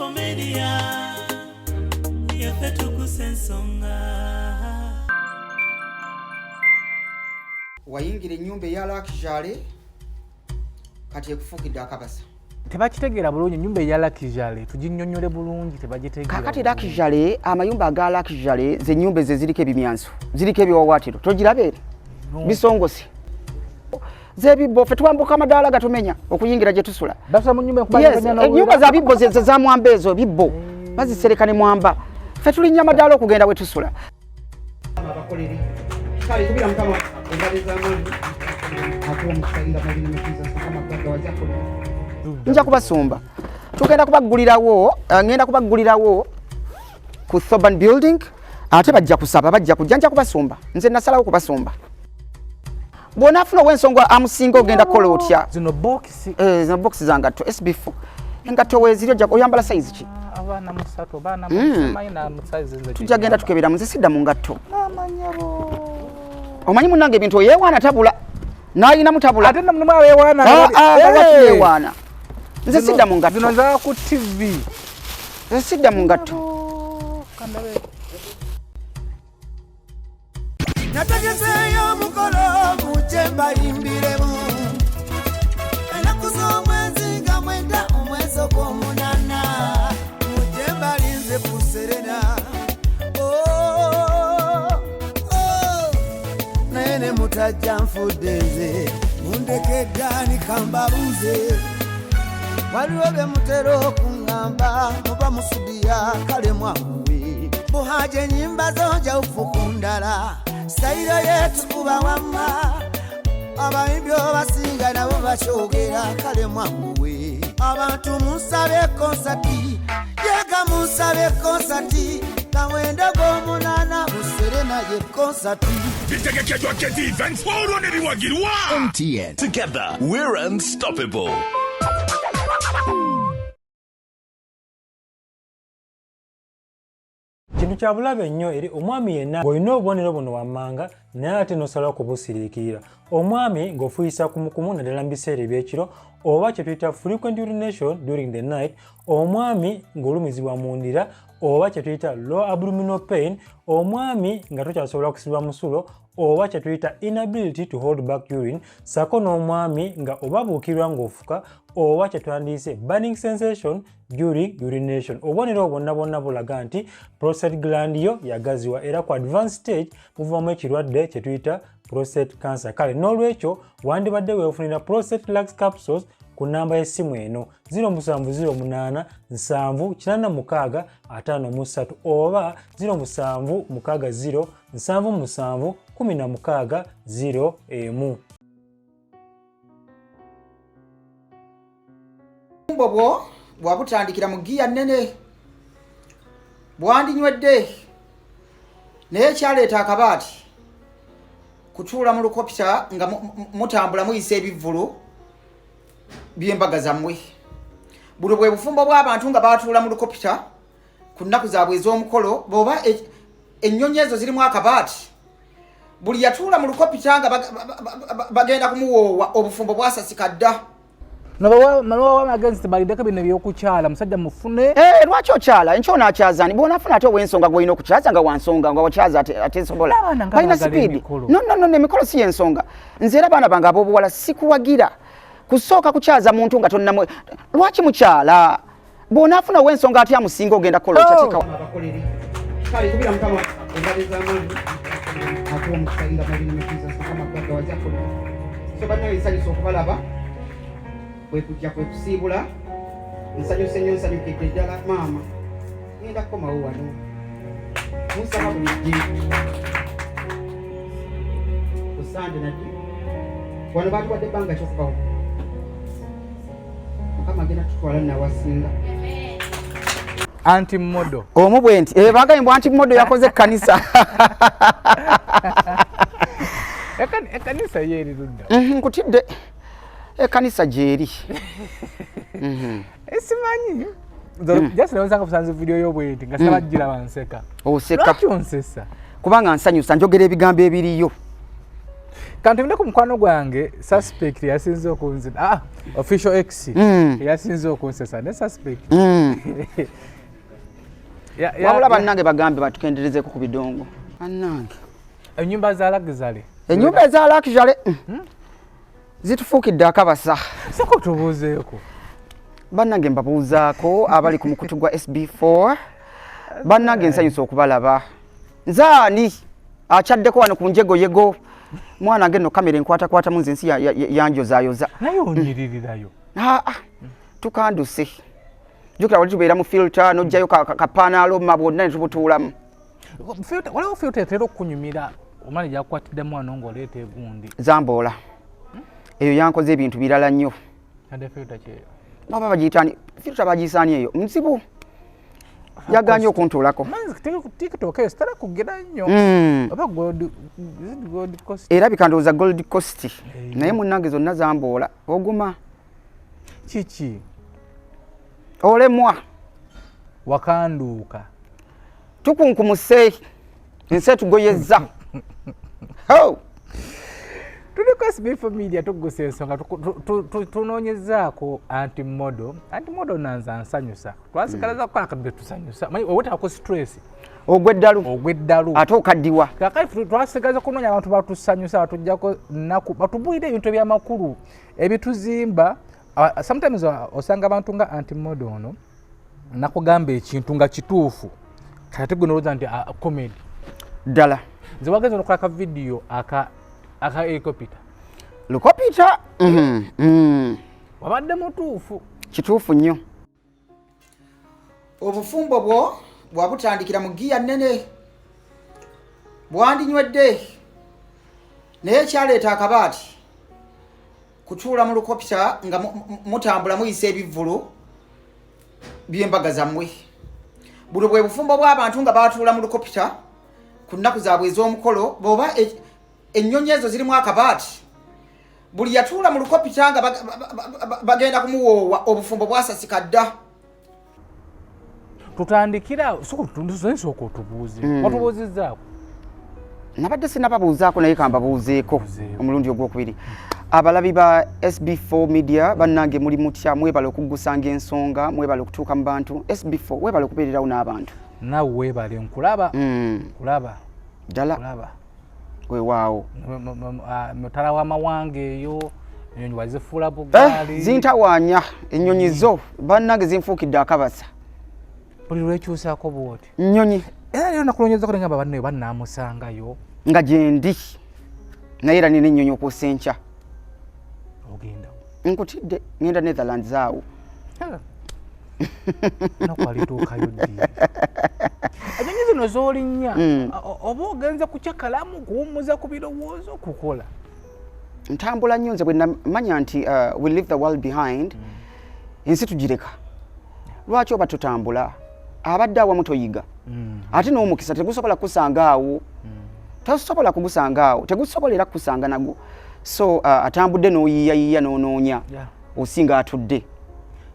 People Media, yaffe tukusa ensonga. Wayingira ennyumba eya luxury, kati ekufuukidde akabasa. Tebakitegeera bulungi ennyumba eya luxury, tuginnyonnyole bulungi, tebagitegeera. Kakati bulungi. Luxury, amayumba aga luxury zenyumba ezo ziriko ebimyanso, ziriko ebiwawaatiro, togiraba eri bisongose zebibbo. Ffe twambuka amadaala gatumenya okuyingira gye tusula. Basula mu nnyumba enkuba Yes, yatonya n'owulira. ennyumba za bibbo ze za mwamba, ezo bibbo bazisereka ne mwamba. Ffe tulinnya amadaala okugenda we tusula. Abakolere kale kubira Mukama engalo ez'amaanyi, akuwa omukisa nga malina mukiza Mukama gagawaza. Nja kubasumba, tugenda kubaggulirawo, ngenda kubaggulirawo ku Thoban Building, ate bajja kusaba, bajja kujja, nja kubasumba. Nze nasalawo kubasumba. Bw'onaafuna ow'ensonga amusinga, ogenda kukola otya? Zino bokisi. Eh, zino box za ngatto SB4, engatto weeziri. Ojja oyambala size ki? Abaana musatu, abaana musamanyi na musayizi nze. Tujja genda tukebera. Nze sidda mu ngatto. Namanyabo. Omanyi munnange, ebintu oyeewaana tabula n'ayinamu tabula. Ate namulimu abeewaana. Ah, ah, nga lwaki yeewaana? Nze sidda mu ngatto. Zino za ku TV. Nze sidda mu ngatto. Kandabe. Nategezeeyo omukolo, mujje mbayimbiremu. Ennaku z'omwezi nga 9, omwezi ogw'omunaana, mujje mbalinze ku Serena. Oh, naye ne mutajja, nfudde nze, mundekeddaani kambabuuze. Waliwo bye mutera okuŋŋamba, muba musudiya, kale mwanguwe buhaje. Ennyimba zo njawufu ku ndala, sayiro yetukuba wamma, abayimbi obasinga nabo bakyogera, kale mwanguwe. Abantu munsabe konsati yega, munsabe konsati nga 9 gw'omunaana buserena ye konsati. Bitegekeddwa KT Events, olwo ne biwagirwa MTN. Together, we're unstoppable. Kintu kya bulabe nnyo eri omwami yenna ng'olina obubonero buno wammanga naye ate n'osalawo kubusiriikirira. Omwami ng'ofuuyisa kumukumu, naddala mu biseera ebyekiro, oba kye tuyita frequent urination during the night. Omwami ng'olumizibwa mu ndira, oba kye tuyita low abdominal pain. Omwami nga tokyasobola kusiba musulo, oba kye tuyita inability to hold back urine, ssaako n'omwami nga obabuukirwa ng'ofuka, oba kye twandiyise burning sensation during urination. Obubonero obwo bwonna bwonna bulaga nti prostate gland yo yagaziwa, era ku advanced stage muvamu ekirwadde kye tuyita prostate cancer. Kale n'olwekyo wandibadde weefunira Prostate Lux Capsules ku namba y'essimu eno 0708 7 86 53 oba 0760 77 16 01. Bufumbo bwo bwabutandikira mu giya nnene, bwandinywedde, naye kyaleeta akabaati kutuula mu lukopita nga mutambula muyisa ebivvulu by'embaga zammwe. Buno bwe bufumbo bw'abantu nga batuula mu lukopita ku nnaku zaabwe ez'omukolo, bw'oba ennyonyi ezo zirimu akabaati. Buli yatuula mu lukopita nga bagenda kumuwoowa, obufumbo bwasasika dda. Nabawa amagezi tebalideko bino ebyokukyala, musajja mufune. Eh, lwaki okyala enkyo onakyazani bwonafuna ate ow'ensonga gwolina okukyaza nga wansonga nga wakyaza atesobola N'abaana nga balina baagala sipiidi. emikolo. No, no, no, emikolo si yensonga. Nze era abaana bange ab'obuwala sikuwagira kusooka kukyaza muntu nga tonnamu. Lwaki mukyala bw'onaafuna ow'ensonga ate amusinga, ogenda kukola otya? Oh. Teeka abakolere kale kubira Mukama engalo ez'amaanyi, akuwa omukisa nga malina mukiza Mukama gagawaza. So bannaye, nsanyusa okubalaba, kwe kujja kwe kusiibula. Nsanyuse nnyo, nsanyukidde ddala. Maama, ngenda kukomawo wano, musaba bulijji ku Sande naddi wano. Batuwadde ebbanga kyokubawo. Mukama agenda tutwala nawasinga. Anti modo. Omu bwe nti, eh, bagambye mbu anti modo yakoze ekkanisa. Ekkanisa ye eri ludda? Nkutidde, ekkanisa gyeri. Simanyi, just naweza kusanza video yo bwenti nga saba gira banseka. Oseka. Lwaki onsesa? Kubanga nsanyusa, njogera ebigambo ebiriyo. Kantumire ku mukwano gwange Suspect yasinze okunzina, ah, Official X yasinze okunsesa ne Suspect. Wabula bannange bagambe batukenderezeko ku bidongo, bannange. Ennyumba za luxury. Ennyumba eza luxury zitufuukidde akabasa. Soko tubuuzeeko. Bannange, mbabuuzaako abali ku mukutu gwa SB4. Bannange, nsanyusa okubalaba. Nzaani akyaddeko wano ku njegoyego? Mwana nge nno kamera enkwatakwatamu, nze ensi yanjozaayoza. Naye onyiririrayo. Aa, tukanduse. Jjukira wali tubeera mu filter, n'ojjayo kapaanaaloma bwonna ne tubutuulamu. Waliwo filter etera okukunyumira, omwana gyakukwatiddemu wano ng'oleeta egundi. Zamboola eyo yankoze ebintu birala nnyo. Ade filter kyeyo? Baba bagiyitani filter, bagiyisaani eyo nzibu, yaganye okuntuulako. Manzi TikTok eyo sitera kugira nnyo. Oba Gold, is it Gold Coast? Erabika ndowooza Gold Coast, naye munnange zonna zamboola oguma. Kiki? Olemwa. Wakanduuka. Tukunkumuse, ensi etugoyezza. Ho! Tuli ku SB4 Media, tugusa ensonga, tunoonyezaako anti model. Anti model nanze ansanyusa. Twasigalaza kukola akadde tusanyusa. Manyi owetako stress. Ogw'eddalu. Ogw'eddalu. Ate okaddiwa. Kakati twasigaza kunoonya abantu batusanyusa, batujjako nnaku, batubuulire ebintu ebyamakulu ebituzimba. Sometimes osanga abantu nga anti model ono nakugamba ekintu nga kituufu, kati gwe nolowooza nti comedy. Ddala. Nze wagenza nokola ka video aka helicopter. Lukopita. Wabadde mutuufu. Kituufu nnyo. Obufumbo bwo bwabutandikira mu giya nnene, bwandinywedde, naye kyaleeta akabaati kutuula mu lukopita nga mutambula muyisa ebivvulu by'embaga zammwe. Buno bwe bufumbo bw'abantu nga batuula mu lukopita ku nnaku zaabwe ez'omukolo. Bwoba ennyonyi ezo zirimu akabaati, buli yatuula mu lukopita nga bagenda kumuwoowa, obufumbo bwasasika dda. Tutandikira sooka otubuuze. Watubuuzizzaako? Nabadde sinababuuzaako, naye kambabuuzeeko. Buuzeeko. Omulundi ogwokubiri, abalabi ba SB4 Media, bannange, muli mutya? Mwebale okuggusanga ensonga, mwebale okutuuka mu bantu. SB4, webale okubeererawo n'abantu. Naawe weebale, nkulaba. Kulaba. Ddala. Kulaba. Weewaawo. Mutala w'amawanga, eyo enyonyi wazifuula bugaali. Zintawaanya ennyonyi zo, bannange, zinfuukidde akabasa. Buli lwekyusaako bwoti. Nnyonyi. Era leero nakulonyezaako nengamba banne bannaamusangayo. Nga gyendi, naye era nina ennyonyi okwosa enkya. Ogendawo? Nkutidde, ngenda Netherlands awo. Naku alituukayo ddi? Ennyonyi zino z'olinnya, oba ogenze kukyakalamu, kuwummuza ku birowoozo, kukola? Ntambula nnyo nze. Bwe namanya nti we leave the world behind, ensi tugireka, lwaki oba tutambula? Abadde awamu toyiga, ate n'omukisa tegusobola kukusanga awo, tosobola kugusanga awo, tegusobola era kukusanga nagwo. So atambudde n'oyiiyayiiya n'onoonya, osinga atudde.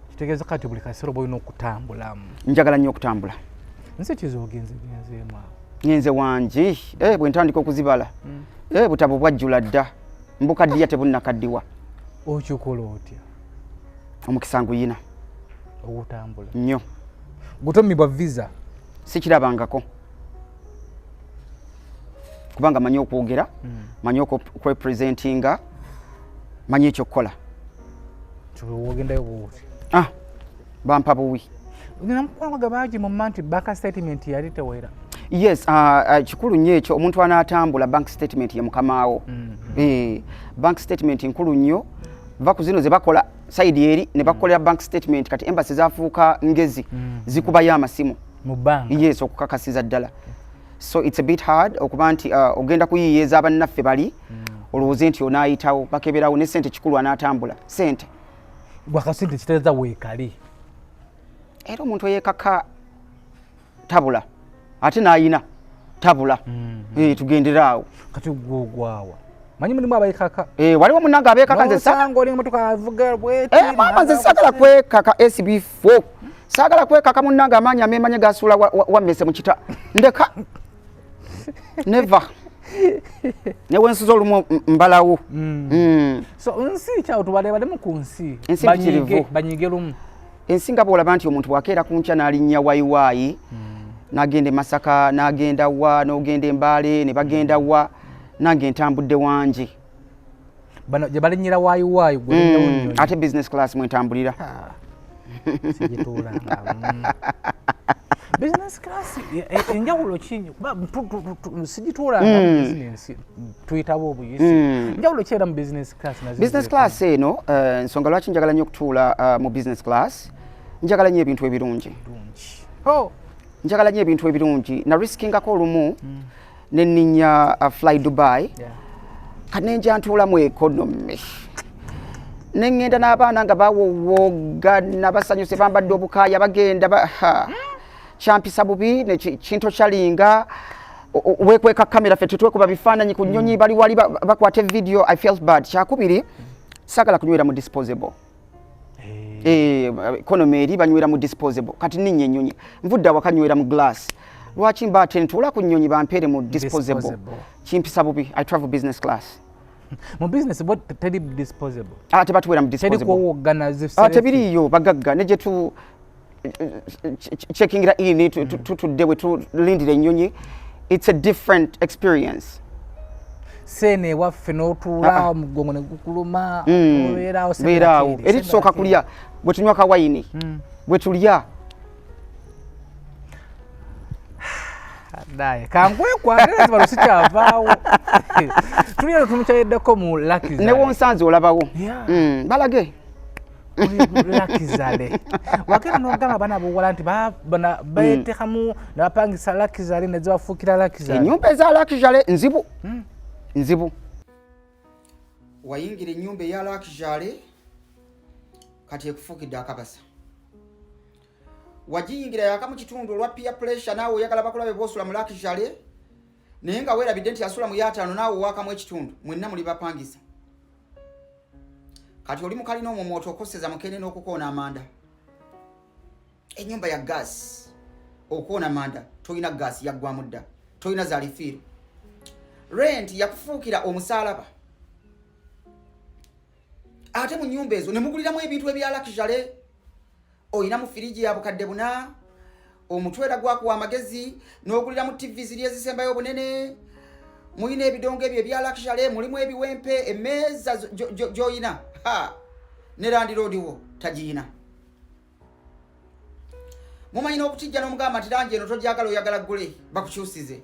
Kitegeeza kati buli kaseera oba olina okutambulamu? Njagala nnyo okutambula. Nsi kiza ogenze genzeemu awo? Ngenze wangi. Eh, bwe ntandika okuzibala, eh, butabo bwajjula dda, mbukaddiya tebunnakaddiwa. Okikola otya? Omukisa nguyina. Ogutambula? Nnyo. Gutomibwa visa? Sikirabangako, kubanga manyi okwogera, manyi okwepresentinga, manyi ekyokukola. Wogendayo bwoti? Ah, bampa buwi. Namukwano gwe bagimumma nti bank statement yali tewera. Yes, kikulu nnyo ekyo. Omuntu anaatambula, bank statement ye mukamaawo. Eh, bank statement nkulu nnyo. Va ku zino ze bakola side eri ne bakukolera bank statement. Kati embassy zafuuka ngezi, zikubayo amasimu mu banka. Yes, okukakasiza ddala. So it's a bit hard okuba nti ogenda kuyiyeeza bannaffe bali, olowooze nti onaayitawo, bakeberawo ne sente. Kikulu anaatambula sente. Gwakasente kitegeeza weekali. Era omuntu eyekaka tabula, ate n'ayina tabula. Eh, tugendere awo. Kati gwogwawa, manyi mulimu abayekaka. Eh, waliwo munange abeekaka, nze nosanga oli emotoka avuga bweti. Eh, mama, nze saagala kwekaka. SB4, saagala kwekaka munnange. Amaanyi ameemanye gasuula wammese mu kita. Ndeka, never. Ne wensuza olumu mbalawo. So nsi kyawo tubale balemu ku nsi. Ensi mpitirivu. Banyige lumu. Ensi nga bw'olaba nti omuntu bw'akeera ku nkya n'alinnya wayiwaayi, n'agenda e Masaka, n'agenda wa, n'ogenda e Mbale, ne bagenda wa, nange ntambudde wangi. Bano gye balinnyira wayiwaayi gwe olinnya nnyonyi. Ate business class mwe ntambulira. Sigituulanga. Business class enjawulo ki? Kuba sigituulanga mu business, tuyitawo obuyisi. Enjawulo ki era mu business class nazo? Business class eno, ensonga lwaki njagala nnyo okutuula mu business class, njagala nnyo ebintu ebirungi. Njagala nnyo ebintu ebirungi. Na riskingako olumu ne nninnya Fly Dubai. Kati ne nja ntuula mu economy. Ne ŋŋenda n'abaana nga bawowoggana, basanyuse, bambadde obukaaya, bagenda kyampisa bubi, ne kinto kyalinga weekweka kamera, ffe tetwekuba bifaananyi ku nnyonyi, bali wali bakwata video. I felt bad. Kyakubiri, saagala kunywera mu disposable. Economy eri banywera mu disposable. Kati nninnya ennyonyi, nvudde awaka nywera mu glass. Lwaki mba ate ntuula ku nnyonyi bampeere mu disposable? Kimpisa bubi. I travel business class. Mu business bo teri disposable. Tebatuweera mu disposable. Teri kuwoggana. Tebiriiyo, bagagga ne gye tu checkingira in, tutudde bwe tulindira ennyonyi. It's a different experience. Seene ewaffe n'otuula omugongo ne gukuluma, obeeraawo. Beeraawo eri tusooka kulya, bwe tunywa kawayini, bwe tulya. Naye kankwekwate bano sikyavaawo, tuli eno tumukyaliddeko mu Lucky. Ne wonsanze olabawo. Balage. Luxury wagenda n'ogamba abaana ab'obuwala nti beetekamu ne bapangisa luxury ne zibafuukira luxury. Ennyumba eza luxury nzibu, nzibu. Wayingira ennyumba eya luxury, kati ekufuukidde akabasa. Wagiyingira yaka mu kitundu olwa peer pressure, naawe oyagala bakulabe bw'osula mu luxury, naye nga weerabidde nti asula mu y'ataano naawe owaakamu ekitundu, mwenna muli bapangisa. Kati oli mukalina omwo mw'otokoseza mukene n'okukoona amanda. Ennyumba ya gaasi, okoona manda, tolina gaasi, yaggwamu dda, tolina za refill. Rent yakufuukira omusaalaba. Ate mu nnyumba ezo ne muguliramu ebintu ebya luxury. Oyinamu firiji ya bukadde 4, omutwera gwakuwa amagezi n'oguliramu TV ziri ezisembayo obunene, mulina ebidongo ebyo ebya luxury, mulimu ebiwempe, emmeeza gy'oyina ne landlord wo tagiyina. Mumanyi n'okutijja n'omugamba nti langi eno togyagala, oyagala ggule, bakukyusize.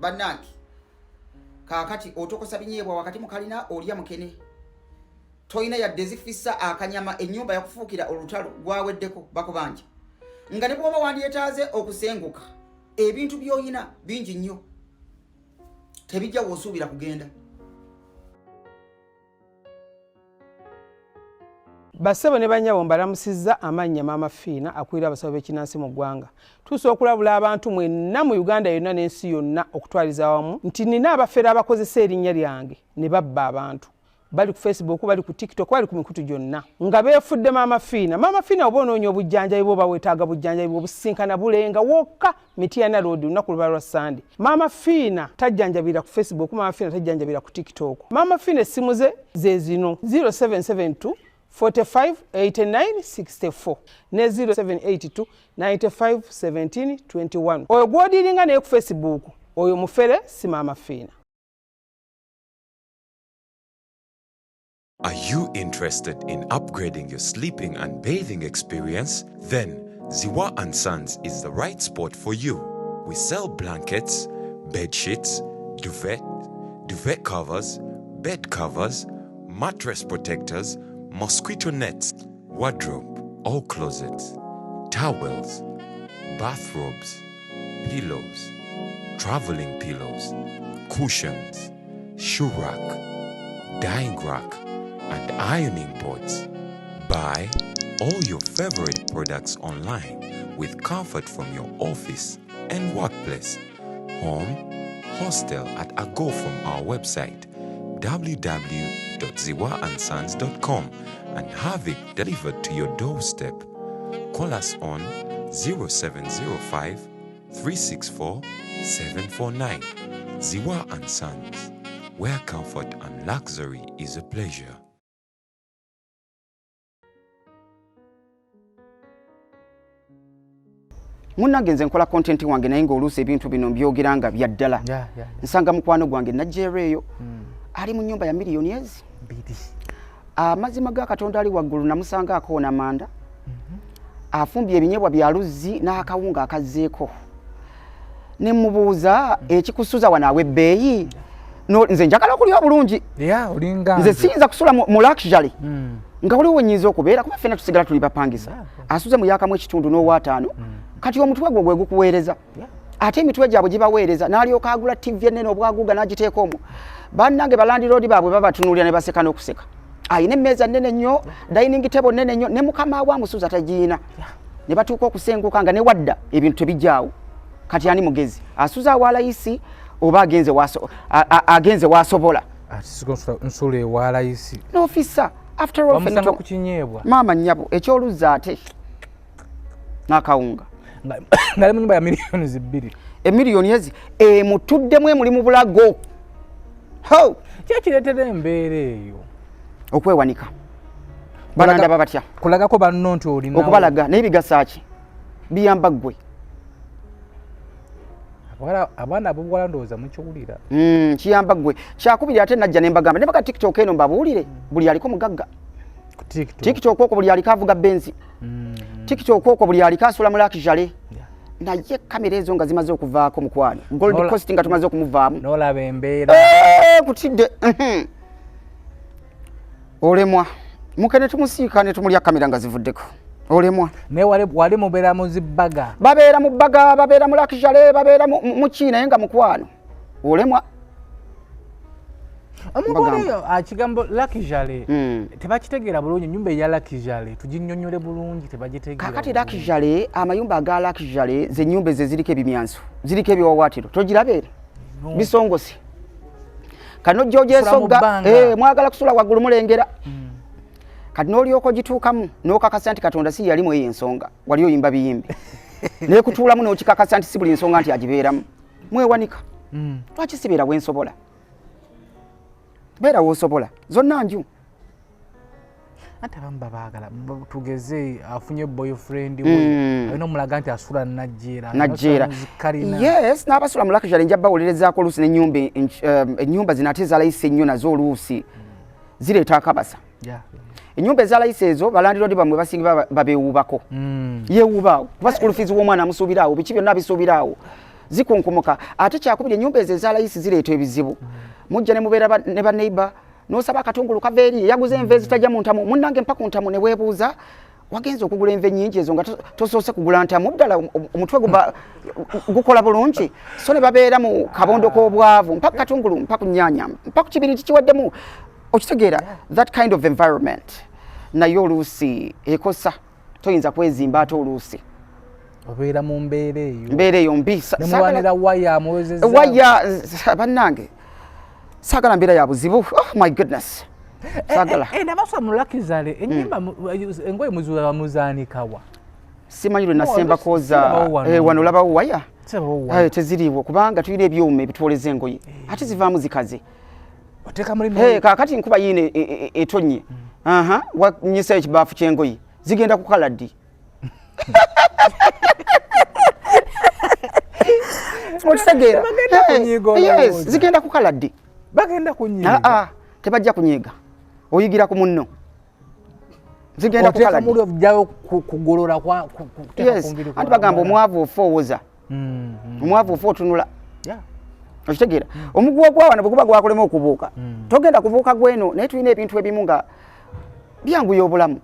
Bannange, kaakati otokosa binyeebwa wakati mu kalina, olya mukene, toyina yadde zifissa akanyama. Ennyumba yakufuukira olutalo, gwaweddeko, bakubanja. Nga ne bw'oba wandyetaaze okusenguka, ebintu by'oyina bingi nnyo, tebijja w'osuubira kugenda. Bassebo ne bannyabo, mbalamusizza. Amannya Maama Fiina, akulira abasawo b'ekinnansi mu ggwanga. Tuusa okulabula abantu mwenna mu Uganda yonna n'ensi yonna okutwaliza awamu nti nina abafere abakozesa erinnya lyange ne babba abantu. Bali ku Facebook, bali ku TikTok, bali ku mikutu gyonna nga beefudde Maama Fiina. Maama Fiina, oba onoonya obujjanjabi bwoba weetaaga bujjanjabi bwobusinkana bulenga wokka Mityana Road, lunaku luba lwa Sande. Maama Fiina tajjanjabira ku Facebook, Maama Fiina tajjanjabira ku TikTok. Maama Fiina essimu ze ze zino: 0772 45 89 64 ne 0782 95 17 21. Oyo gw'odiringa naye ku Facebook, oyo mufere, si Maama Fiina. Are you interested in upgrading your sleeping and bathing experience? Then Ziwa and Sons is the right spot for you. We sell blankets, bed sheets, duvet, duvet covers, bed covers, mattress protectors, mosquito nets, wardrobe or closets, towels, bathrobes, pillows, traveling pillows, cushions, shoe rack, drying rack, and ironing boards. Buy all your favorite products online with comfort from your office and workplace, home, hostel at a go from our website www.ziwaandsons.com and have it delivered to your doorstep. Call us on 0705 364 749. Ziwa and Sons, where comfort and luxury is a pleasure. Munnange, nze nkola content wange, naye ngaoluusi ebintu bino mbyogera nga bya ddala. Nsanga mukwano gwange najjeera eyo, ali mu nyumba ya miliyoni ezi 2. Amazima ga Katonda ali waggulu, namusanga akoona manda, afumbye ebinyebwa bya luzzi n'akawunga akazzeeko. Ne mubuuza, ekikusuza wano aw'ebbeeyi? No, nze njagala okulya obulungi. Yeah, olinga nze nze. Siyinza kusula mu luxury nga waliwo wenyinza okubeera, kuba ffenna tusigala tuli bapangisa. Asuze mu yakamu ekitundu n'owaataano. Kati omutwe gwo gwe gukuweereza, ate emitwe gyabwe gibaweereza. N'alyoka agula TV ennene obwaguuga n'agiteeka omwo. Bannange, balandiroodi baabwe babatunuulira ne baseka n'okuseka. Ayina emmeeza nnene nnyo, dining table nnene nnyo, ne mukama we amusuza tagiina. Ne batuuka okusenguka nga ne wadda ebintu tebijaawo. Kati ani mugezi, asuza awalayisi oba agenze wasobola? Ati siko nsula ewalayisi. N'ofisa, after all Bamusanga fenna ku kinyeebwa. Maama nnyabo, ekyoluzzi ate n'akawunga. Ngali mu nyumba ya miliyoni 2. Emiliyoni ezi emutuddemu, emuli mu bulago. Ho! Kyekireetera embeera eyo? Okwewanika. Banandaba batya? Kulagako banno nti olina. Okubalaga, naye bigasa ki? Biyamba ggwe? Abaana abobuwala ndowooza mukiwulira. Kiyamba ggwe. Kyakubiri, ate najja ne mbagamba ne baga TikTok eno, mbabuulire, buli aliko mugagga. Ku TikTok. TikTok okwo buli aliko avuga Benz. TikTok okwo buli aliko asula mu luxury. Naye kamera ezo nga zimaze okuvaako, mukwano, Gold Coast nga tumaze okumuvaamu, N'olaba embeera. Eh, kutidde. Olemwa mukene, tumusiika ne tumulya kamera nga zivuddeko, olemwa. Naye wali mubeera mu zibbaga. Babeera mu bbaga, babeera mu luxury, babeera mu ki, naye nga mukwano olemwa. Omuntu Mbagamba. oliyo kigambo luxury tebakitegeera bulungi. Ennyumba eya luxury tuginnyonnyole bulungi, tebagitegeera Kakati bulungi. Luxury, amayumba aga luxury zenyumba ezo eziriko ebimyanso, ziriko ebiwawaatiro, togiraba era No. bisongose. Kati nojja Kusula mu ogyesogga. bbanga. Eh, mwagala kusula waggulu, mulengera. Kati n'olyoka ogituukamu n'okakasa nti Katonda si yalimu eyo ensonga, wali oyimba biyimbi, naye kutuulamu n'okikakasa nti si buli nsonga nti agibeeramu. Mwewanika. Lwaki sibeera wensobola? Beera wosobola, zonna nju. Anti abamu babaagala tugeze afunye boyfriend we, alina omulaga nti asula Najjeera. Najjeera. Kalina. Yes, n'abasula mu luxury nja bawolerezaako oluusi n'ennyumba ennyumba zino ate ezalayisi ennyo nazo oluusi zireeta akabasa. Ennyumba ezalayisi ezo, balandiroodi bammwe basinga babeewuubako. Yeewuubaawo kuba school fees w'omwana amusuubira awo, biki byonna abisuubira awo, zikunkumuka. Ate kyakubiri, ennyumba ezo ezalayisi zireeta ebizibu. Mujja ne mubeera ne baneighbor, n'osaba akatungulu kava eri, yaguze enva ezitajja mu ntamu. Munnange, mpa ku ntamu. Ne weebuuza, wagenza okugula enva ennyingi ezo nga tosoose kugula ntamu ddala, omutwe guba gukola bulungi? So ne babeera mu kabondo k'obwavu, mpa ku katungulu, mpa ku nnyaanya, mpa ku kibiriti kiweddemu. Okitegeera? That kind of environment naye oluusi ekosa, toyinza kwezimba ate oluusi. Obeera mu mbeera eyo. Mbeera eyo mbi. Nemulwanira waya amuwezezza. Waya, bannange, saagala mbeera ya buzibu. Oh my goodness, saagala. Nabasula mu luxury ennyumba, engoye muzuula muzaanikawa? Simanyi lwe nasembako za Sirabawo wano. Eh, wano olabawo waya? Sirabawo waya. Eh, teziriiwo kubanga tulina ebyuma ebitwoleza engoye, ate zivaamu zikaze. Oteeka muli. Eh, kaakati nkuba yiino etonnye. Aha, wanyisa ekibaafu ky'engoye, zigenda kukala ddi? Okitegeera? Bagenda kunyiiga Yes, olowooza. zigenda kukala ddi? Bagenda kunyiiga. Ah, ah, tebajja kunyiiga, oyigira ku munno. Zigenda Oteeka kukala ddi? muli ojjayo kugolola kuteeka Yes. ku mubiri Anti bagamba omwavu ofa owoza, omwavu ofa otunula. Okitegeera? Omuguwa gwa wano bwe guba gwakulema okubuuka, togenda kubuuka gweno. Naye tulina ebintu ebimu nga byanguya obulamu.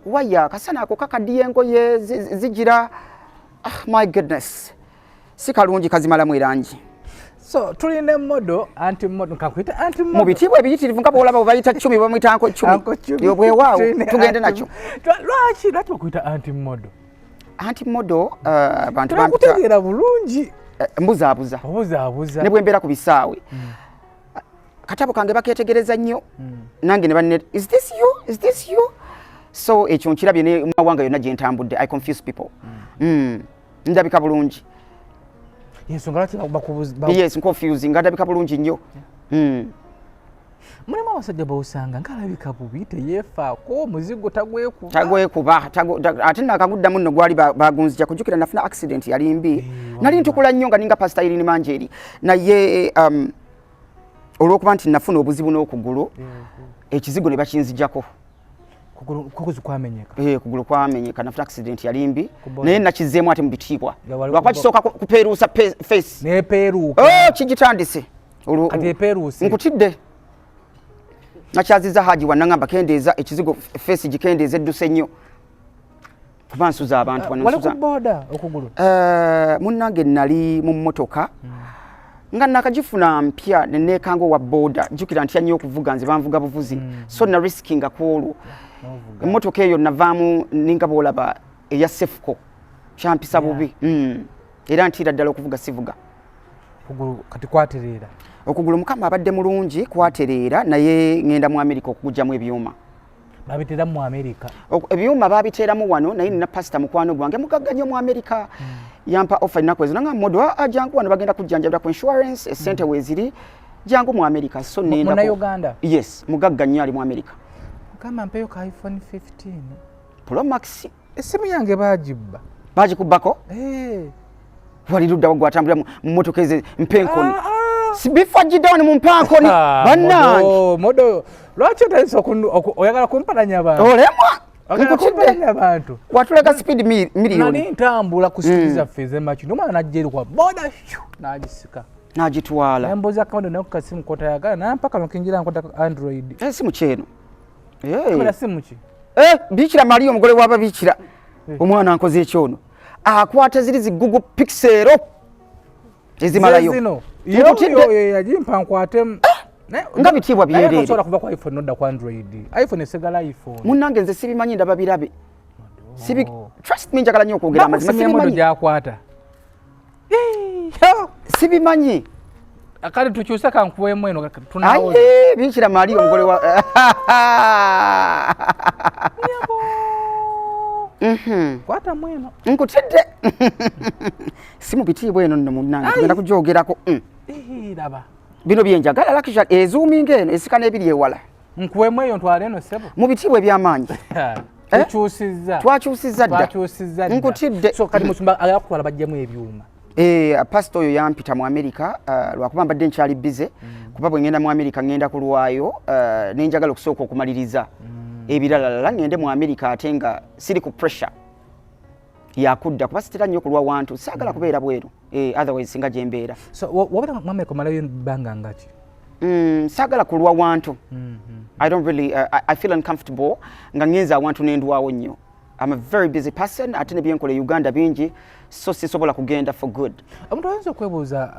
Waya akasana ako kakaddiya engoye, zigira. Ah, my goodness, si kalungi, kazimalamu erangi. So tulina model, anti model, kakuyita anti Mu bitiibwa ebiyitirivu, nga bwolaba bwe bayita Cumi, bamuyita Uncle Cumi. Uncle Cumi. Bwewaawo. Tulina Tugende anti- nakyo. Lwaki bakuyita anti model? Anti model, abantu bampita Tebakutegeera bulungi. Mbuzaabuza. Obuzaabuza. Ne bwe mbeera ku bisaawe, katabo kange baketegereza nnyo. Nange ne banne, "Is this you? Is this you?" So ekyo nkirabye ne mawanga yonna gye ntambudde, I confuse people. Ndabika bulungi. Yensonga lwaki bakubuza. Yes, confusing, nga ndabika bulungi nnyo. Mulimu abasajja bawusanga ngaalabika bubi, teyeefaako, omuzigo tagwekuba. Tagwekuba, ate nakaguddamu nno gwali bagunzija kujjukira nafuna accident yali mbi. Nali ntukula nnyo nga ninga Pastor Irene Manjeri, naye olw'okuba nti nafuna obuzibu n'okugulu, ekizigo ne bakinzijako. Kugulu kwamenyeka. Kugulu kwamenyeka, nafuna accident yali mbi, Ku boda. naye nakizeemu ate mu bitiibwa. Nga wali Lwakuba ku kisooka kupeeruusa face. Nepeeruuka. Oh, kigitandise. Kati epeeruuse. Nkutidde. Nakyaziza Haji wanangamba kendeeza ekizigo, face gikendeeza, edduse nnyo. Kuba nsuza abantu wano, Wali nsuza. ku boda okugulu? Munnange nali mu mmotoka nga nakagifuna mpya ne neekanga owa boda. Jjukira ntya nnyo okuvuga, nze banvuga buvuzi, so na riskinga ku olwo. N'ovuga. Emmotoka eyo navaamu ninga bw'olaba eya Sefuko, kyampisa bubi. Era ntiira ddala okuvuga, sivuga. Okugulu kati kwatereera? Okugulu Mukama abadde mulungi, kwatereera, naye ŋŋenda mu Amerika okugugyamu ebyuma. Babiteera mu Amerika? Ebyuma babiteeramu wano, naye nina pasita mukwano gwange mugagga nnyo mu Amerika, yampa offer ennaku ezo, nanga modo, jangu wano, bagenda kujjanjabira ku insurance, esente weeziri, jangu mu Amerika. So nenda Munnayuganda? Yes, mugagga nnyo ali mu Amerika. Mugamba mpeyo ka iPhone 15 Pro Max. Essimu yange baagibba. Bagikubbako? Eh. Wali luddawo gwatambulira mu mmotoka ezo mpenkoni? Bifajjidde wano mu mpankoni. Ah, bannange. Modo, modo, lwaki otandise oyagala kumpalanya abantu? Olemwa. Oyagala Nkutidde. kumpalanya abantu. Watuleka speed Nali miliyoni. ntambula ku street zaffe ez'emakindi, omwana najja eri kwa boda, shyu, n'agisika. N'agitwala. Nembuuza kamodo naye ku kasimu kotayagala, nampa kano kinjira nkwata Android. Simu kyeno. Kamera simu ki? Bikira Maria omugole w'ababikira. Omwana nkoze ekyono. Akwata ziri zi Google Pixel ezimalayo. Zino. Nkutidde. Yo, yo, yagimpa nkwatemu. Nga bitiibwa Naye byereere. tosobola kuva ku iPhone nodda ku Android. iPhone esigala iPhone. Munnange nze sibimanyi, ndaba birabe. Sibi, trust me, njagala nnyo okwogera amazima. Bakusimya modo Sibimanyi. gy'akwata. Sibimanyi. Kale tukyuse kankuweemu eno tunawo. Aye, Bikira Maria omugole wa Kwata mweno. Nkutidde. Si mu bitiibwa eno nno munnange, tugenda kugyogerako. Ih, laba. Bino byenjagala, luxury ezuuminga eno esika n'ebiri ewala. Nkuweemu eyo ntwale eno ssebo. Mu bitiibwa eby'amaanyi. Tukyusizza. Twakyusizza dda. Twakyusizza dda. Nkutidde. So kati musumba agala kutwala baggyemu ebyuma. Pastor oyo yampita mu Amerika, lwakuba mbadde nkyali busy, kuba bwe ngenda mu Amerika ngenda kulwayo, ne njagala okusooka okumaliriza ebiralalala ngende mu Amerika ate nga siri ku pressure yakudda, kuba sitera nnyo kulwa wantu, saagala kubeera bweru, otherwise singa gye mbeera. So wabeera mu Amerika omalayo ebbanga nga ki? Saagala kulwa wantu. I don't really, I feel uncomfortable nga ngenze awantu nendwawo nnyo. I'm a very busy person, ate ne byenkola e Uganda bingi, so sisobola kugenda for good. Omuntu ayinza okwebuuza,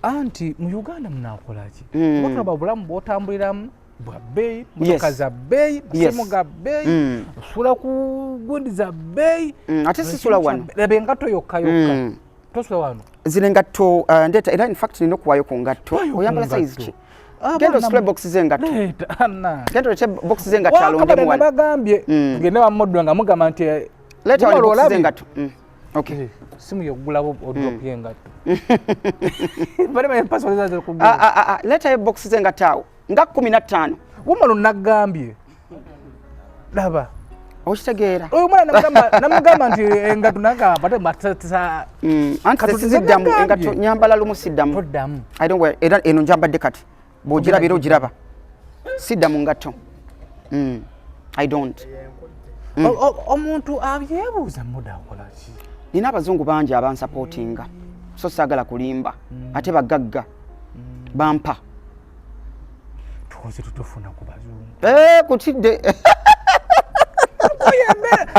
anti mu Uganda munaakola ki? Kuba tulaba obulamu bw'otambuliramu bwa bbeeyi, motoka za bbeeyi, masimu ga bbeeyi, osula ku gundi za bbeeyi. Ate sisula wano. Laba engatto yokka yokka. Tosula wano? Zino engatto, ndeeta era in fact nina okuwaayo ku ngatto. Waayo ku Oyambala size ngatto. ki? Ah, Genda bana ositule box z'engatto. Leeta, anna. Genda olete box z'engatto alondemu wano. Nabagambye tugende wamoddo nga mugamba nti Leeta wano Gumala box olabye. z'engatto. Okay. Simu yokugulabo odrop y'engatto. Bali baye password zazo kugula. Leetayo box z'engatto awo nga 15. Wumalo nagambye. Laba. Okitegeera. Oyo omwana namugamba nti engatto nagamba ate matata. Anti Kati siziddamu nagambye. engatto, nyambala lumu siddamu. Toddamu. I don't wear, era eno njambadde kati. Bw'ogiraba era ogiraba. Sidda mu ngatto. I don't. Omuntu abyebuuza muda akola ki? Nina abazungu bangi abansapootinga, so saagala kulimba, ate bagagga bampa. Tukoze tutufuna ku bazungu. Kutidde.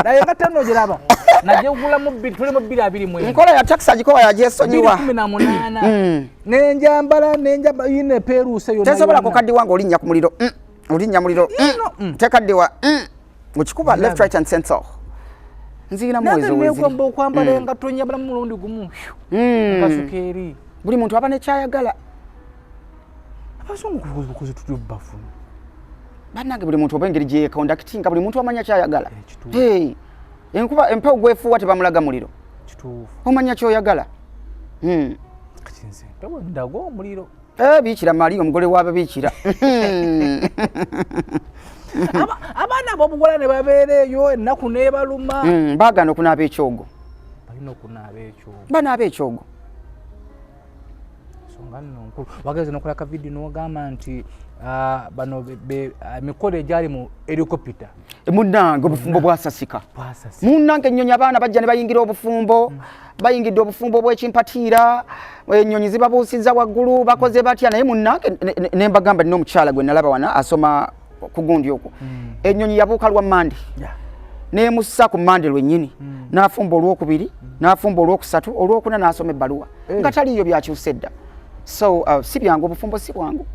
Naye nga tano ogiraba najegula mu bbiri, tuli mu 2024. Nkola ya taxi agikowa yagyesonyiwa. 2018. Nenjambala nenjamba yina epeeruuse yonna. Tesobola yonna. kukaddiwa ng'olinnya ku muliro. Olinnya muliro. Tekaddiwa. Okikuba left, right and center. Nzirina Nange muwezo weziri. neegomba okwambala engatto, njambala mu mulundi gumu. Nkasuka eri. Buli muntu aba nekyayagala. Abazungu kuze tutyo bafuna. Bannange, buli muntu oba engeri gyeyekondakitinga, buli muntu amanya kyayagala. Kituufu. Hey, enkuba empewo gwefuuwa tebamulaga muliro. Kituufu. Omanya kyoyagala. Kati nze mpewo ndaga omuliro. Biikira Maria omugole w'ababiikira. Abaana ab'obuwala ne babeera eyo ennaku n'ebaluma. Baagaana okunaaba ekyogo. Balina okunaaba ekyogo. Banaaba ekyogo. Nsonga nno nkulu. Wagenze n'okola ka vidiyo n'ogamba nti bano emikolo egyali mu helicopter. Munnange obufumbo bwasasika. Munnange ennyonyi abaana bajja ne bayingira obufumbo. Bayingidde obufumbo bw'ekimpatiira, ennyonyi zibabuusizza waggulu, bakoze batya, naye munnange ne mbagamba nina omukyala gwe nalaba wano asoma ku gundi okwo. Ennyonyi yabuuka lwa Mmande. N'emussa ku Mmande lwennyini. N'afumba olwokubiri, n'afumba olwokusatu, olwokuna n'asoma ebbaluwa. Nga taliiyo byakyuse dda. So si byangu, obufumbo si bwangu.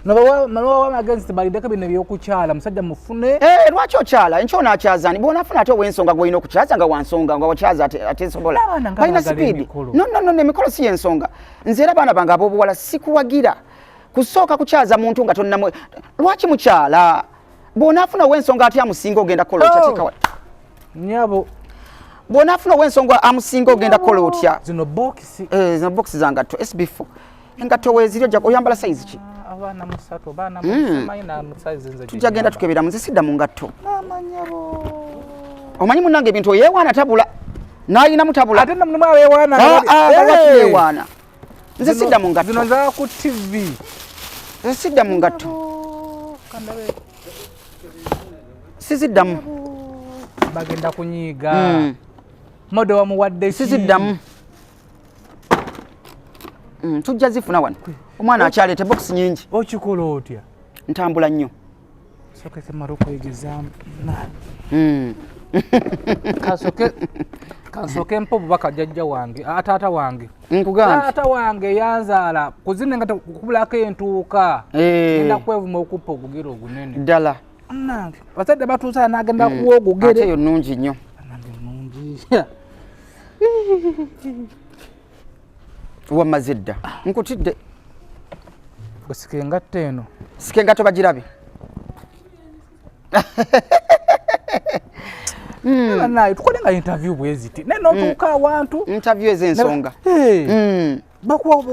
Nabawa amagezi tibalindeko bino ebyokukyala, musajja mufune. Lwaki okyala? Enkya onaakyazani? Bw'onaafuna ate ow'ensonga gw'olina okukyaza nga wansonga, nga wakyaza atesobola. N'abaana nga Balina baagala sipiidi. emikolo. No, no, no, emikolo si y'ensonga. Nze era abaana bange ab'obuwala sikuwagira kusooka kukyaza muntu nga tonnamu. Lwaki mukyala? Bw'onaafuna ow'ensonga ate amusinga ogenda kukola otya? Oh. Teeka wa- Nnyabo. Bw'onaafuna ow'ensonga amusinga ogenda kukola otya? Zino bokisi. Zino bokisi za ngatto, SB4. Engatto weeziri ojja oyambala size ki? Abaana musatu, abaana musanvu, na size nze Tujja genda gye tukebera, nze sidda mu ngatto. Maama nnyabo. Omanyi munnange ebintu oyeewaana tabula. N'ayinamu tabula. Ate nno mulimu abeewaana nga bali- Lwaki Hey! beewaana? Nze sidda mu ngatto. Zino nzaba ku TV. Nze sidda mu ngatto. Siziddamu. Bagenda kunyiiga. Modo wamuwadde ki? Siziddamu. Tujja zifuna wano. Omwana akyaleeta box nyingi. Okikola otya? Ntambula nnyo. Sooka semala okwegezaamu. Kansooke mpa obubaka jjajja wange, taata wange. Nkugambye. Taata wange yanzaala ku zino engatto kukubulako entuuka. Ngenda kwevuma okuppa ogugere ogunene. Ddala. Nange abazadde batuusa n'agenda kuwa ogugere. Ate eyo nnungi nnyo. Nange nnungi. Wamaze dda. Nkutidde. Osika engatto eno. Sika engatto bagirabe. Bannaaye tukole nga interview bwe ziti. Naye n'otuuka awantu. Interview ez'ensonga. Bakuwa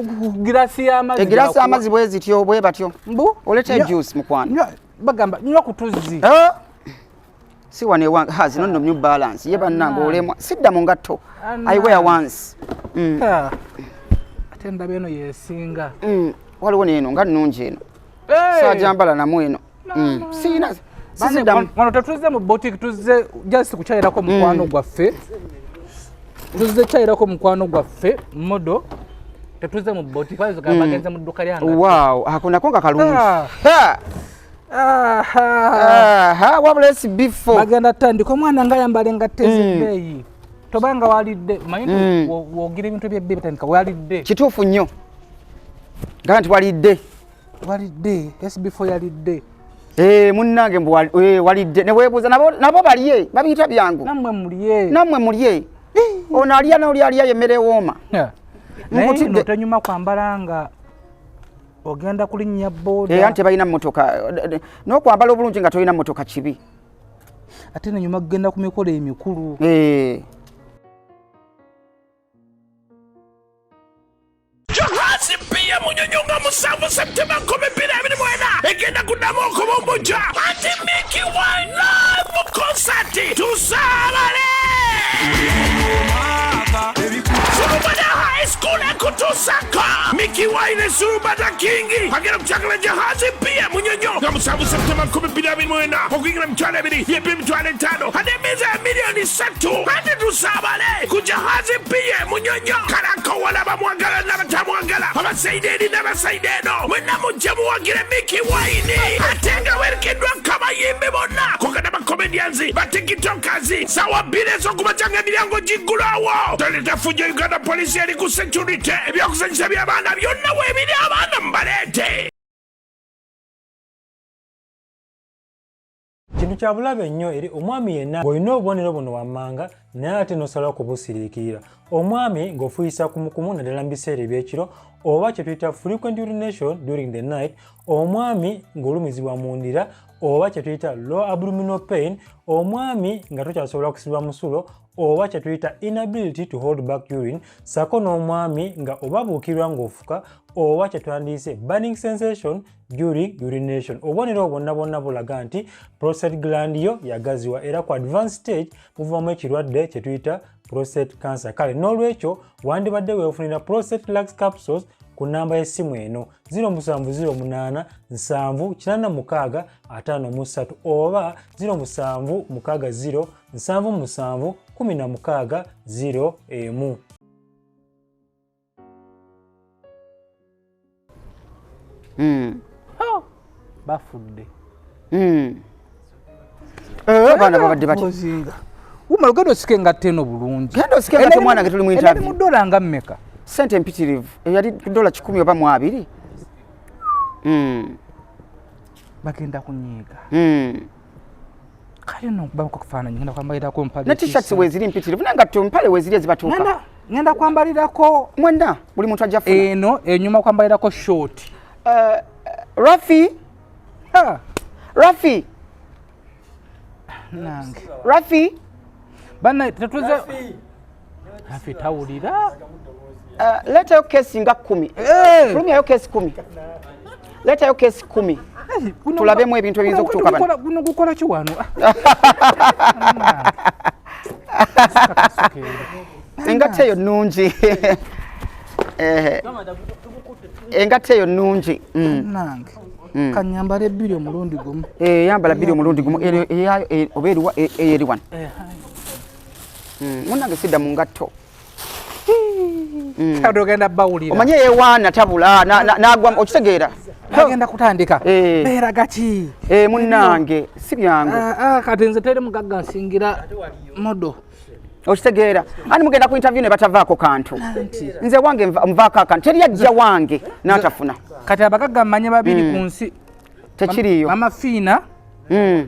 girasi y'amazzi. Egirasi y'amazzi bwe zityo bwe batyo. Mbu? Oleeta juice mukwano. Bagamba nywa ku tuzzi. Si wano ewange, ha zino nno New Balance. Ye bannange olemwa. Sidda mu ngatto. I wear once. Ate ndaba eno yeesinga. Waliwo n'eno nga nnungi eno. Saajambala namu eno. Siina. Siziddamu. Wano tetuzze mu boutique, tuzze just kukyalirako mukwano gwaffe. Tuzze kyalirako mukwano gwaffe Modo. Tetuzze mu boutique, bayinza okugamba bagenze mu dduka lya ngatto. Wow, ako nako nga kalungi. Ha! Aha, wabula SB4. Bagenda tandika omwana ng'ayambala engatto ez'ebbeeyi. Tobanga walidde, omanyi nti w'ogira ebintu eby'ebbeeyi bitandika walidde. Kituufu nnyo. Nga nti walidde. Walidde, SB4 yalidde. Munnange mbu walidde. Ne weebuuza nabo balye, babiyita byangu. Nammwe mulye. Nammwe mulye. Ono alya n'oli alya y'emmere ewooma. Naye Nkutidde. eno tenyuma kwambala nga ogenda kulinnya booda. Anti tebalina mmotoka. N'okwambala obulungi nga tolina mmotoka kibi. Ate nenyuma kugenda ku mikolo emikulu. Jahazi pia Munyonyo nga 7 Septemba 2024 egenda kuddamu okubumbujja anti Mikie Wine live concert tusaabale Surubada High School ekutusako Mikie Wine Surubada King agenda kukyakala Jahazi pia Munyonyo nga 7 Septemba 2024 okuyingira 20,000 yepe 50,000 ate emmeeza ya 3,000,000 ate tusaabale ku Jahazi pia Munyonyo kalako wala bamwagala n'abatamwagala abasaide eri n'abasaide eno mwenna mujje muwagire Mikie Wine ate nga werekeddwako abayimbi bonna kogana ba comedians ba tiktokers sawa 2 ez'okumakya nga emiryango giggulawo toleta fujjo Uganda Police eri ku security ebyokuzanyisa by'abaana byonna weebiri abaana mubaleete. Kintu kya bulabe nnyo eri omwami yenna ng'olina obubonero buno wammanga naye ate n'osalawo kubusiriikirira. Omwami ng'ofuuyisa kumukumu naddala mu biseera ebyekiro oba kye tuyita frequent urination during the night. Omwami ng'olumizibwa mu ndira oba kye tuyita low abdominal pain. Omwami nga tokyasobola kusiba musulo oba kye tuyita inability to hold back urine, ssaako n'omwami nga obabuukirwa ng'ofuka oba kye twandiyise burning sensation during urination. Obubonero obwo bwonna bwonna bulaga nti prostate gland yo yagaziwa, era ku advanced stage muvamu ekirwadde kye tuyita prostate cancer. Kale n'olwekyo wandibadde weefunira Prostate Relax Capsules ku nnamba y'essimu eno 0708 7 86 53 oba 0760 77 16 01. Bafudde. Abaana babadde bati Uma, ogenda osika engatto eno bulungi. Genda osike engatto, mwana, nga tuli mu interview. Mu dola nga mmeka? Sente empitirivu, eyali $100 oba mu abiri. Bagenda kunyiiga. Kale no nkubako kufaananyi, ngenda kwambalirako mpale. Ne t-shirts weeziri mpitirivu, naye ngatto mpale weeziri ezibatuuka. Ngenda kwambalirako Mwenna, buli muntu ajja funa. Eno enyuma kwambalirako short. Rafi, Ha, Rafi, nange Rafi. Banna tetuze Rafi tawulira. Leetayo kesi nga 10. Fulumyayo kesi 10, leetayo kesi 10 tulabemu ebintu ebiyinza okutuuka bano. Guno gukola ki wano? Engatto eyo nnungi. Engatto eyo nnungi. Nange kanyambala ebbiri omulundi gumu. Eh, yambala bbiri omulundi gumu. Eyayo oba eriwa? Eyo eri wano. Munnange sidda mu ngatto. Kati ogenda bawulira. Omanye yewaana tabula nagwa, okitegeera? Agenda kutandika Eh. beera gaki. Eh, munnange si byangu. Ah, ah, kati nze teri mugagga nsingira modo. Okitegeera, ani mugenda ku interview ne batavaako kantu? Nze wange nvaako akantu, teri ajja wange n'atafuna. Kati abagagga mmanye babiri ku nsi. Tekiriiyo. Mama Fiina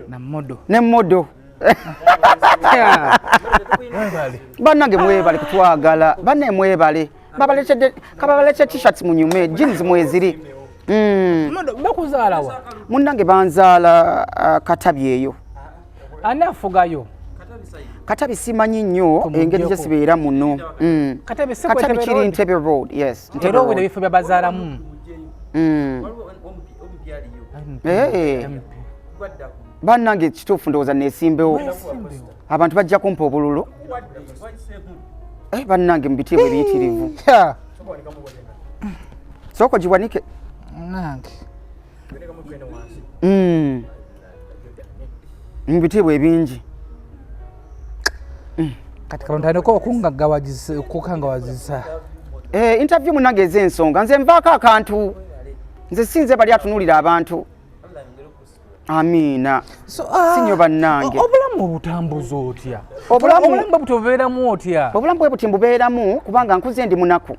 na modo. Ne modo. Bannange mwebale kutwagala, banne mwebale. Babaletedde, kababalete t-shirts munyume, jeans mweziri. Modo, bakuzaalawa? Munnange banzaala Katabi eyo. Ani afugayo? Katabi simanyi nnyo. Tumugyeko. Engeri gye sibeera muno. Katabi si ku Katabi Entebbe kiri Road? Ntebe Road, yes, Ntebe Era owulira Road. ebifo byabazaalamu. Eh. Bannange kituufu, ndowooza neesimbewo, abantu bajja kumpa obululu. Eh, bannange mu bitiibwa ebiyitirivu. Sooka ogiwanike. Nange. Mu bitiibwa ebingi. Kati kabantandika okukangawazisa. Eh, interview munange ez'ensonga, nze nvaako akantu, nze si nze bali atunuulira abantu. Amiina. Sinyo bannange. Obulamu obutambuza otya? Obulamu bwe butobeeramu otya? Obulamu bwe buti mbubeeramu kubanga nkuze ndi munaku,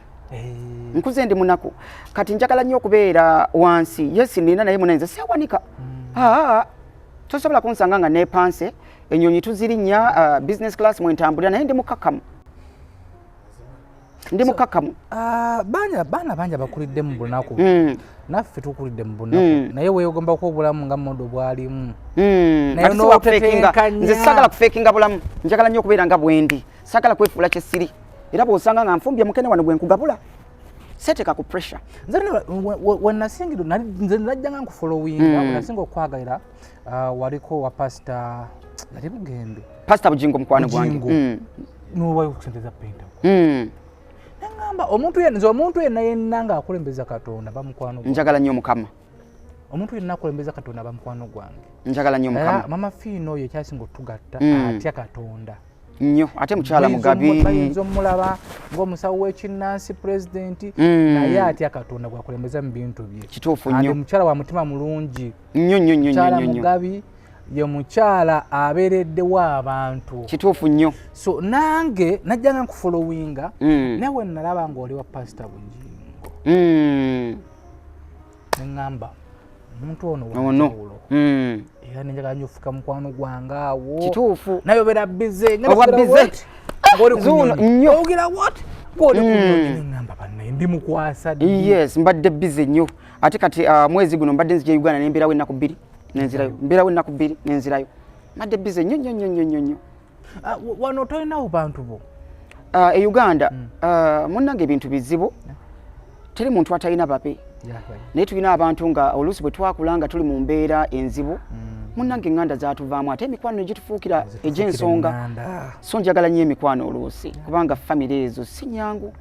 nkuze ndi munaku. Kati njagala nnyo okubeera wansi. Yes, nina, naye muna nze seewanika. Aa, tosobola kunsanga nga neepanse. Ennyonyi tuzirinnya, business class mwentambulira, naye ndi mukakkamu, ndi mukakkamu. Ah, baana bangi abakulidde mu bunaku. Naffe tukulidde mu bunaku, naye weegombako obulamu nga modo bwalimu. Naye Ate si wa kufeekinga. n'otetenkanya. Nze saagala kufeekinga bulamu, njagala nnyo okubeera nga bwendi, saagala kwefuula kyesiri. Era bw'osanga nga nfumbye mukene wano gwe nkugabula, seteeka ku pressure. Nze wenasingira nze najjanga nkufollowinga. Wenasinga okwagalira, waliko wa Pasita yali Bugembe. Pasita Bugingo mukwano gwange. Bugingo. Nowayo kusente za Pentagon. Neŋŋamba omuntu yenna, nze omuntu yenna yenna ng'akulembeza Katonda bamukwano gwange. Njagala nnyo Mukama. Omuntu yenna akulembeza Katonda bamukwano gwange. Njagala nnyo Era Mukama. Mama Fiina oyo ekyasinga otugatta, atya Katonda. Nnyo, ate mukyala mugabi. Bayinza omulaba ng'omusawo w'ekinnansi, pulezidenti, naye atya Katonda gwakulembeza mu bintu bye. Kituufu Ate nnyo. mukyala wa mutima mulungi. Nnyo nnyo nnyo nnyo. Mukyala Nnyo nnyo. mugabi, ye mukyala abeereddewo abantu. Kituufu nnyo. So nange najjanga nkufollowinga, naye we nalaba ng'oli wa Pasita Bugingo, neŋŋamba omuntu ono Ono. wanjawulo. Era nenjagala nnyo ofuuka mukwano gwange awo. Kituufu. Naye obeera busy. Oba busy. Ng'oli ku Zuuno, nnyonyi. nnyo. Oyogera what? Ng'oli ku nnyonyi. Nengamba bannaye ndi mukwasa ddi? Yes, mbadde busy nnyo. Ate kati mwezi guno mbadde nzija Uganda nembeerawo ennaku 2 nenzirayo, mbeerawo ennaku 2 nenzirayo. Mbadde busy nnyo nnyo nnyo nnyo nnyo. Wano tolinawo bantu bo? E Uganda, munnange ebintu bizibu, teri muntu atalina babe. Naye tulina abantu nga oluusi bwe twakula nga tuli mu mbeera enzibu, munnange eŋŋanda zaatuvaamu, ate emikwano ne gitufuukira egy'ensonga. Eŋŋanda. So njagala nnyo emikwano oluusi, kubanga famire ezo si nyangu.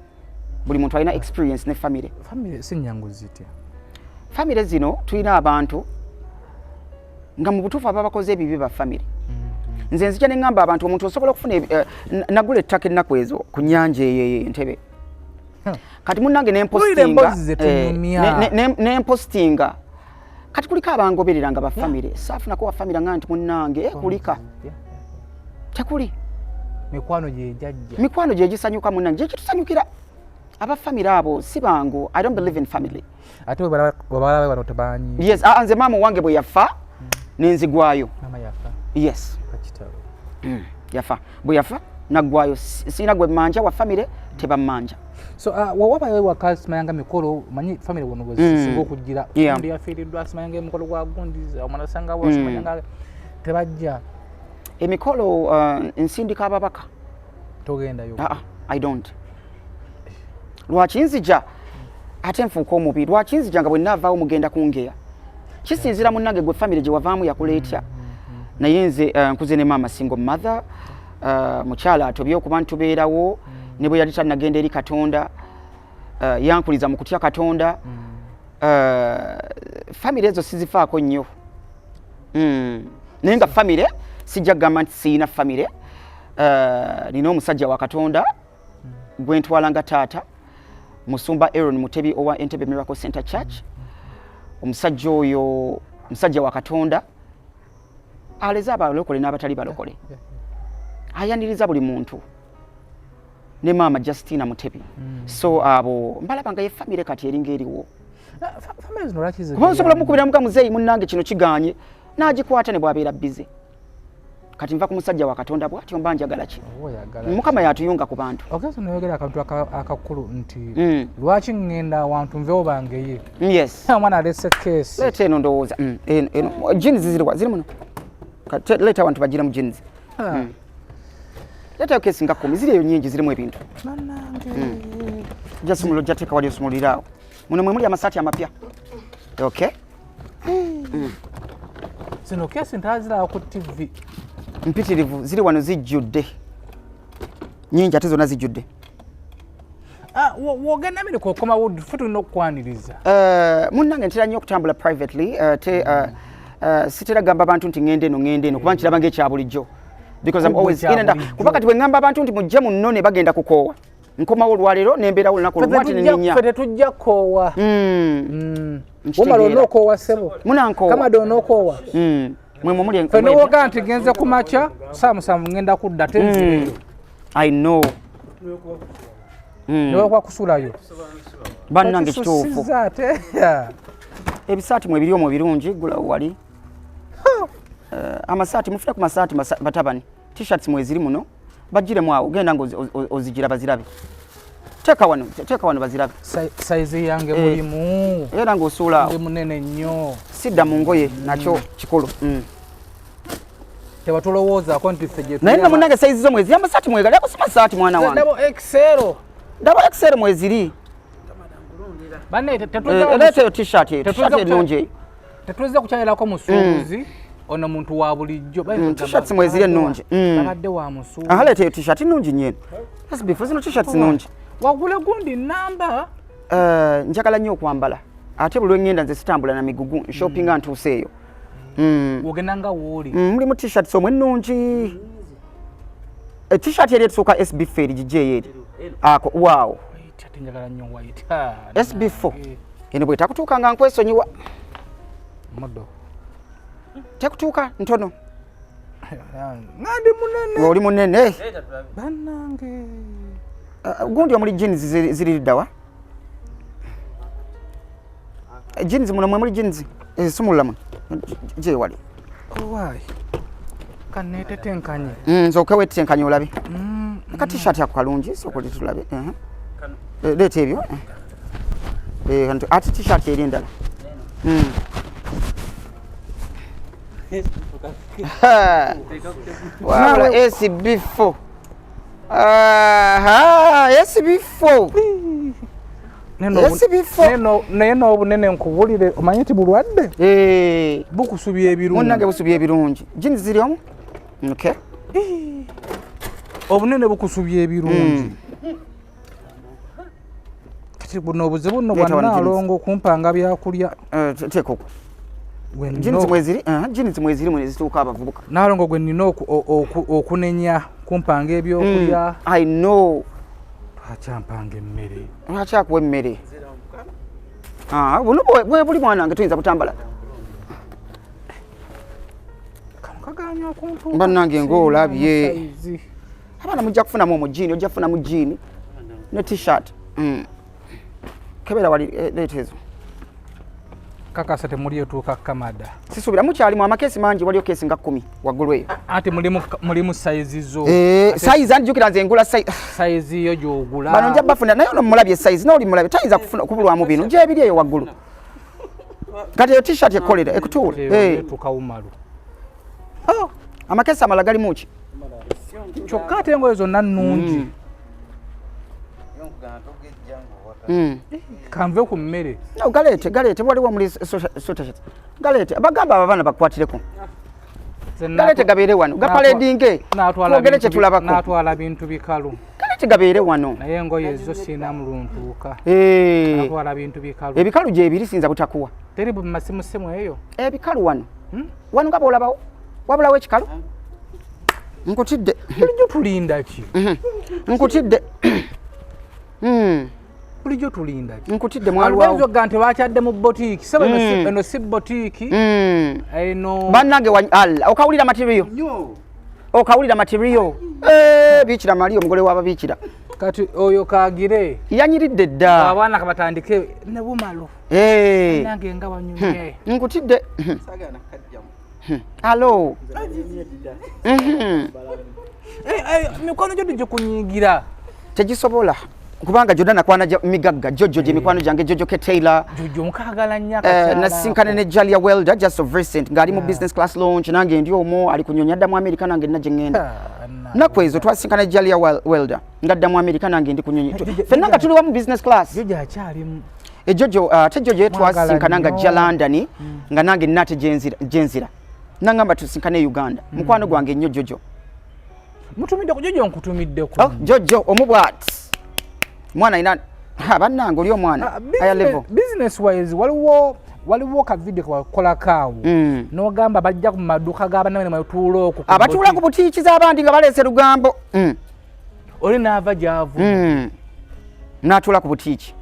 Buli muntu alina experience ne famire. Famire si nyangu zitya? Famire zino tulina abantu nga mu butuufu aba bakoze ebibi ba famire. Nze nzija ne ŋŋamba abantu, omuntu osobola okufuna nagula ettaka ennaku ezo ku nnyanja eyo Entebbe. Kati munnange Wulira emboozi ze tunyumya. Nempostinga, kati kuliko abangoberera nga bafamire, saafunako wa famire nga nti munnange kulika tekuli. Mikwano gyejajja. Mikwano gye gisanyuka, munnange gyekitusanyukira. Abafamire abo si bangu. I don't believe in family. Ate bwe balaba bano tebanyi. Yes, nze maama wange bwe yafa nenzigwayo. Mama yafa? Yes. Kakitalo. Yafa, bwe yafa naggwayo. Sirina gwe mmanja wa famire, tebammanja. So wabayo ewaka simanyanga mikolo, manyi famire wano bwezisinga okugira, gundi yafiiriddwa, simanyanga emikolo gwa gundi, omwana sangawo, simanyanga tebajja. Emikolo nsindika ababaka. Togendayo? Ah, I don't. Lwaki nzija ate nfuuka omubi? Lwaki nzija nga bwe naavaawo mugenda kungeya? Kisinzira munnange gwe famire gye wavaamu yakuleetya. Naye nze nkuze ne maama single mother, mukyala atobye okuba ntubeerawo ne bwe yali tannagenda eri Katonda, yankuliza mu kutya Katonda. Famire ezo sizifaako nnyo. Naye nga famire sijja kugamba nti siina famire. Nina omusajja wa Katonda gwe ntwala nga taata, Musumba Aaron Mutebi owa Entebbe Miracle Center Church. Omusajja oyo musajja wa Katonda, aleze abalokole n'abatali balokole, ayaniriza buli muntu, ne maama Justina Mutebi. So abo mbalaba nga ye famire kati eringa eriwo. Famire zino lwaki Kuba nsobola mukubira muga, "Muzeeyi munnange, kino kiganye," n'agikwata ne bw'abeera busy. Kati nva ku musajja wa Katonda bw'atyo, mba njagala ki? Oba oyagala. Mukama yatuyunga ku bantu. Ogenze noyogera akantu akakulu nti lwaki ŋŋenda awantu nvewo bangeye? Yes. Omwana alese keesi. Leeta eno ndowooza. Eno jeans ziriwa? Ziri muno. Leeta abantu bagire mu jeans. Leetayo keesi nga 10 ziri eyo nyingi, zirimu ebintu. Bannange. Ojja sumula, ojja teeka wali osumulire awo. Muno mwe muli amasaati amapya, okay. Zino keesi ntaziraba ku TV. Mpitirivu, ziri wano zijjudde, nyingi ate zonna zijjudde. Ah, wogenda Amerika okomawo, ffe tulina okukwaniriza. Munnange ntera nnyo okutambula privately, te sitera gamba abantu nti ŋŋenda eno, ŋŋenda eno, kuba nkiraba ng'ekya bulijjo because I'm Gwe always kya in and out. bulijjo. Kuba kati bwe ŋŋamba abantu nti mujje munno ne bagenda kukoowa, nkomawo olwaleero nembeerawo olunaku Ffe lumu ate tetujja nenninya. Ffe tetujja kukoowa. Nkitegeera. Womala onookoowa ssebo. Munankoowa. Kamada onookoowa. Mwe mwe muli. Ffe newogaa nti genze ku makya saa 7 ŋŋenda kudda, ate nzireyo. I know. Newakuba kusulayo. Bannange kituufu. Okisussizza ate. Ebisaati mwe biri omwo birungi, gulawo wali. Amasaati mufune ku masaati batabani. T-shirts mweziri muno, bagiremu awo, genda nga ozigira bazirabe. Teeka wano, teeka wano bazirabe. Sayizi yange mulimu. Era ng'osuula awo. Ndi munene nnyo. Sidda mu ngoye nakyo kikulu. Tebatulowoozaako nti ffe gye Naye nno munnange sayizi zo mweziri, amasaati mwegali, ako si masaati mwana wange. Double XL. Double XL mweziri. Banne Leeta eyo t-shirt eyo, t-shirt ennungi eyo. Tetuzze kukyalirako musuubuzi ono, muntu wa bulijjo. T-shirts mweziri ennungi. Babadde wa musuubuzi. Aha, leeta eyo t-shirt nnungi nnyo eno. That's zino t-shirts nnungi. Wagula gundi namba. Njagala nnyo okwambala, ate buli lwe ŋŋenda nze sitambula na migugu, nshoppinga ntuuse eyo. Ogenda nga wooli. Mulimu t-shirts omwo ennungi. T-shirt eri etusooka SB4 eri gijjeeyo eri ako waawo. White, ate njagala nnyo white. SB4 eno bwetakutuuka nga nkwesonyiwa. Modo. Tekutuuka, ntono. Nandi munene. Oli munene. Bannange. Gundi omuli jeans ziri liddawa? Jeans muno mwe muli jeans. Sumulula muno gye wali. Owaayi, kaneetetenkanye. Nsooke wetetenkanye olabe. Aka t-shirt ako kalungi, sooka tulabe. Leeta ebyo. Ate t-shirt eri endala. Wabula SB4. Aha, SB4. SB4. Naye n'obunene nkuwulire, omanyi nti bulwadde? Bukusubya ebirungi. Munnange busubya ebirungi. Jeans ziri omu? Okay. Obunene bukusubya ebirungi. Kati buno obuzibu nno Leeta wano jeans. bwannaalongo okumpanga byakulya. Teeka okwo. Jeans mweziri? Jeans mweziri mwe zituuka abavubuka. Naalongo gwe nnina okunenya kumpanga ebyokulya. I know. Lwaki ampanga emmere? Lwaki akuwa emmere? Buno bwe buli mwana wange tuyinza butambala. Kano kaganya okuntuuka. Bannange ng'olabye. Size. Abaana mujja kufunamu omwo jean, ojja kufunamu jean ne t-shirt. Kebera wali, leeta ezo. Kakasa temuli etuuka kamada. Sisuubira mukyalimu amakeesi mangi, waliyo keesi nga 10 waggulu eyo. Ate mulimu size zo. Size anjjukira nze ngula size. Size yo gy'ogula. Bano nja bafuna naye ono mulabye size n'oli mulabye tayinza kufuna kubulwamu bino gyebiri eyo waggulu. Kati eyo t-shirt ekolera ekutuula. Etuuka wumalu. Amakeesi amalala galimu ki? Kyokka ate engoye zonna nnungi. Kanve ku mmere. No, galeete, galeete, waliwo muli social. Galeete, bagamba abo abaana bakwatireko. Galeete gabeere wano, gapaledinge. Twogere kye tulabako. N'atwala bintu bikalu. Galeete gabeere wano. Naye engoye ezo sirina muluntuuka. N'atwala bintu bikalu. Ebikalu gyebiri siyinza butakuwa. Teri bu masimusimu eyo. Ebikalu wano. Wano nga bw'olabawo. Wabulawo ekikalu? Nkutidde. Bulijjo tulinda ki? Nkutidde. Bulijjo tulinda ki? Nkutidde mwalwawo. Alwayo nti bakyadde mu botiiki. Sebo eno si botiiki. Eno Bannange Allah, okawulira material. Okawulira material. Biikira Maria omugole w'ababiikira. Kati oyo kagire. Yanyiridde dda. Abaana kabatandike ne bumalo. Nange nga wanyumye. Nkutidde. Alo. Mikono gyo tegikunyigira. Tegisobola. Kubanga gyonna nakwana migagga Jojo gye mikwano gyange Jojo K Taylor. Jojo mukaagala nnyo akakyala. Nasinkana ne Jalia Welder just of recent ng'ali mu business class lounge nange ndi omwo ali kunyonya adda mu America nange nna gye ŋŋenda. Nnaku ezo twasinkana ne Jalia Welder ng'adda mu America nange ndi kunyonyi. Ffenna nga tuli wamu business class. Jojo akyalimu. Jojo ate Jojo twasinkana nga ajja London nga nange nna ate gye nzira. Nangamba tusinkane e Uganda. Mukwano gwange nnyo Jojo. Mutumiddeko Jojo nkutumiddeko. Oh, Jojo omu bw'ati. Mwana ina ha bannange oli omwana aya level. Business wise waliwo ka video kewakolako awo n'ogamba bajja ku maduuka g'abannamwe ne batuula okwo Abatuula ku butiiki z'abandi nga baleese lugambo. Oli n'ava gy'ava. N'atuula ku butiiki.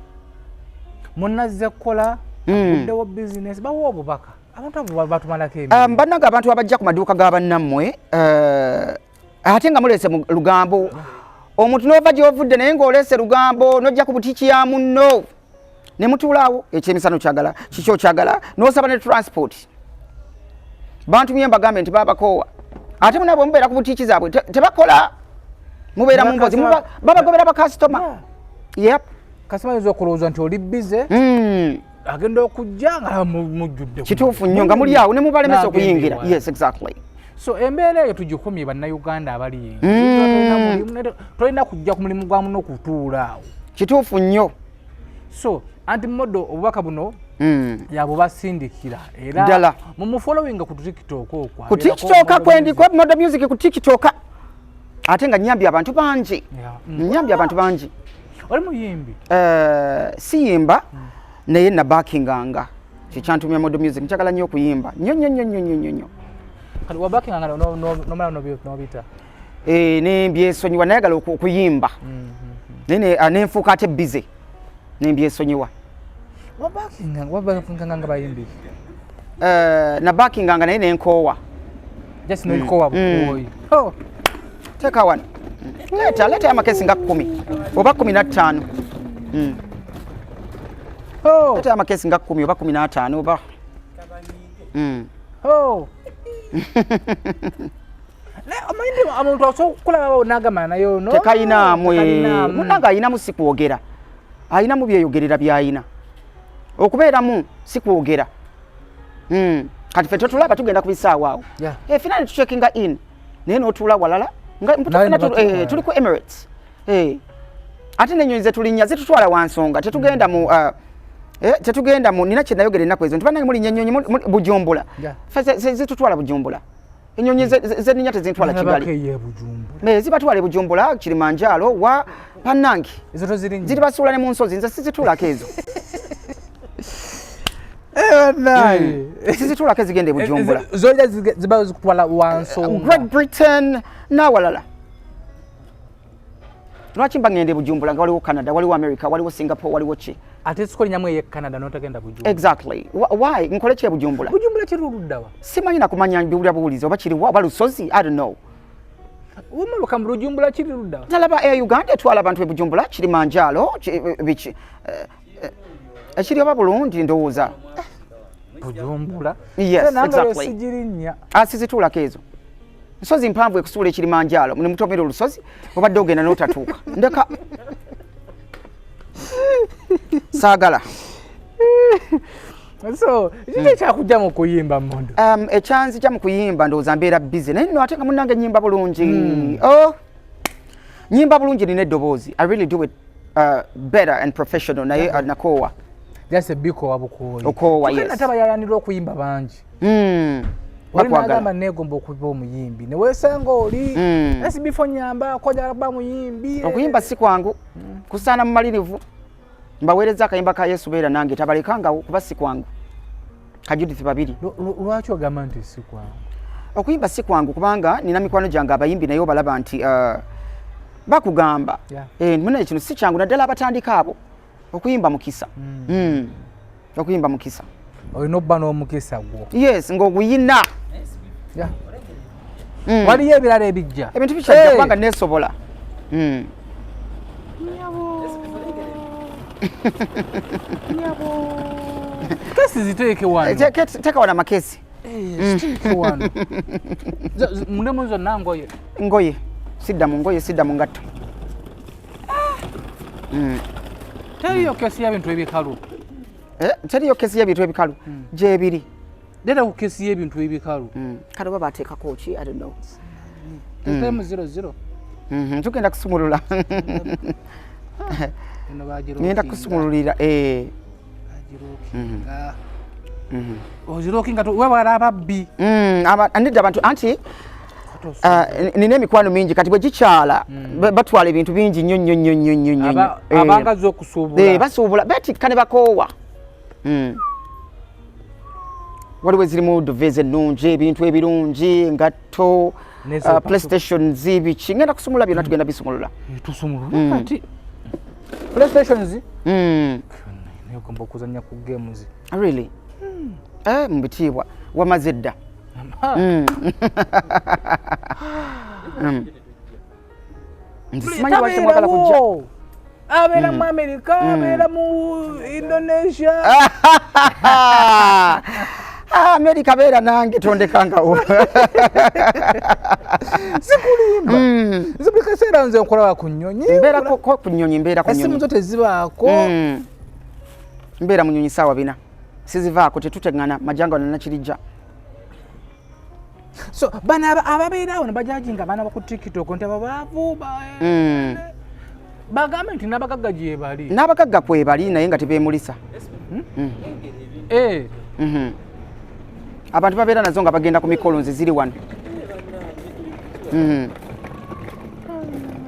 Munnazze kukola aguddewo business, bawa obubaka abantu abo batumalako emirimu. Bannange abantu abajja ku maduuka g'abannammwe ate nga muleese mu lugambo, omuntu n'ova gy'ovudde naye ng'oleese lugambo n'ojja ku butiiki ya munno ne mutuulaawo, ekyemisana okyagala, kiki okyagala, n'osaba ne transport. Bantumye mbagambe nti babakoowa, ate muna bwe mubeera ku butiiki zaabwe tebakola, mubeera mu mbozi, babagobera bakasitoma. Yep. Kasima ayinza okulowooza nti oli busy, agenda okujja nga mujjudde. Kituufu nnyo, nga muli awo ne mubalemesa okuyingira. Yes, exactly. So embeera eyo tugikumye bannayuganda abali tolina kujja ku mulimu gwa muno kutuula awo. Kituufu nnyo. So anti modo obubaka buno yabubasindikira era Ddala. mumufollowinga ku TikTok okwo. Ku TikTok kwendiko Modo Music ku TikTok, ate nga nyambye abantu bangi, nyambye abantu bangi. Oli muyimbi? Siyimba naye nabakinganga, kyekyantumya Modo Music. Nkyagala nnyo okuyimba nnyo nnyo nnyo nnyo nnyo nnyo. Kati wabakinganga nomala nobita? Nembyesonyiwa, nayagala okuyimba naye nenfuuka ate busy nembyesonyiwa. Wabakinganga nga bayimbi? Nabakinganga naye nenkoowa. Just nobikoowa bukooyi. Teeka wano, leeta leeta amakesi nga 10 oba 15. Leeta amakesi nga 10 oba 15 oba. Oh. Omanyi omuntu asobola okukulaba n'agamba naye ono Tekayinaamu, munange ayinamu si kwogera, ayinamu byeyogerera byayina okubeeramu si kwogera. Kati ffe tetulaba, tugenda ku bisaawa awo. Fena ne tucheckinga in, naye n'otuula walala nga Nawe fena ne batutwala. Tuli ku Emirates. Ate n'ennyonyi zetulinnya zitutwala wa nsonga, tetugenda mu tetugenda mu, nina kye nayogera ennaku ezo nti bannange mulinnya ennyonyi Bujumbura. Ffe zitutwala Bujumbura, ennyonyi zenninnya tezintwala Nalabako Kigali. ey'e Bujumbura. Me zibatwala e Bujumbura, Kilimanjaro, wa bannange. Ezo tozirinnya? Ziribasuula ne mu nsozi, nze sizituulako ezo. Bannange. Sizituulako ezigenda e Bujumbura. Zolya ziba zikutwala wa nsonga. Great Britain n'awalala. Lwaki mba ngenda e Bujumbura nga waliwo Canada, waliwo America, waliwo Singapore, waliwo ki? Ate sikolinyamu ey'e Canada n'otagenda Bujumbura. Exactly. Why nkole ki e Bujumbura? Bujumbura kiri oluddawa? Simanyi nakumanya, mbiwulira buwulizi oba kiriwa oba lusozi, I don't know. Omaluka mu Bujumbura kiri luddawa? Nalaba Air Uganda etwala abantu e Bujumbura, Kilimanjaro, biki, ekiri oba Bulungi ndowooza. Bujumbura. Yes, So nange oyo exactly. sigirinnya. Ah, sizituulako ezo. Nsozi mpanvu ekusuula e Kilimanjaro, ne mutomera olusozi, obadde ogenda n'otatuuka. Ndeka, saagala. So kiki ekyakujja mu kuyimba, Modo? Ekyanzija mu kuyimba, ndowooza mbeera busy, naye nno ate nga munnange nyimba bulungi. Oh, nyimba bulungi, nina eddoboozi. I really do it better and professional, naye nakoowa. Just ebikowa bukooyi. Okoowa, yes. Ate abayayanira okuyimba bangi. Oli Bakwagala. nagamba neegomba okuba omuyimbi, neweesanga oli SB4 nyamba kojala kuba muyimbi. Okuyimba si kwangu, kusaana mumalirivu. Mbaweereza akayimba ka Yesu beera nange tabalekangawo, kuba si kwangu, ka Judith Babiri. Lwaki ogamba nti si kwangu? Okuyimba si kwangu kubanga nina mikwano gyange abayimbi, naye obalaba nti bakugamba, "Munaye kino si kyangu," naddala abatandika abo. Okuyimba mukisa. Okuyimba mukisa. Olina okuba n'omukisa gwo. Yes, ng'oguyina. Waliyo ebirala ebijja. Ebintu bikyajja kubanga neesobola. Kesi ziteeke wano. Teeka wano amakesi. Ziteeke wano. Munemu zonna ngoye. Ngoye, sidda mu ngoye, sidda mu ngatto. Teriyo kesi y'ebintu ebikalu? Teriyo kesi y'ebintu ebikalu? Gyebiri. Leeta ku kesi y'ebintu ebikalu. Kale oba bateekako ki, I don't know. Tetemu zero zero. Tugenda kusumulula. Eno Ngenda kusumululira. Bagirockinga. Ozirockinga wewala ababbi. Nedda, abantu anti nina emikwano mingi, kati bwe gikyala batwala ebintu bingi nnyo nnyo nnyo nnyo nnyo nnyo. Abangazi okusuubula. Basuubula, beetikka ne bakoowa. Waliwo ezirimu duvets ennungi, ebintu ebirungi, engatto, PlayStations, biki. Ngenda kusumulula byonna, tugenda bisumulula. Tusumulula kati PlayStations. Negomba okuzanya ku games. Really? Mu bitiibwa wamaze dda. Nze simanyi lwaki temwagala kujja. Tabeerawo. Abeera mu America, abeera mu Indonesia. Ah, America beera nange, tondekangawo. Sikulimba, nze buli kaseera nze nkulaba ku nnyonyi. Mbeera ku nnyonyi, mbeera ku Essimu nnyonyi. zo tezibaako. Mbeera mu nnyonyi saawa 4, sizivaako, tetuteŋŋana majanga wano nakirijja. So bano ababeera awo ne bajudginga abaana baku TikTok nti abo baavu, bagambe nti n'abagagga gye bali. N'abagagga kwebali, naye nga tebeemulisa. Abantu babeera nazo nga bagenda ku mikolo, nze ziri wano.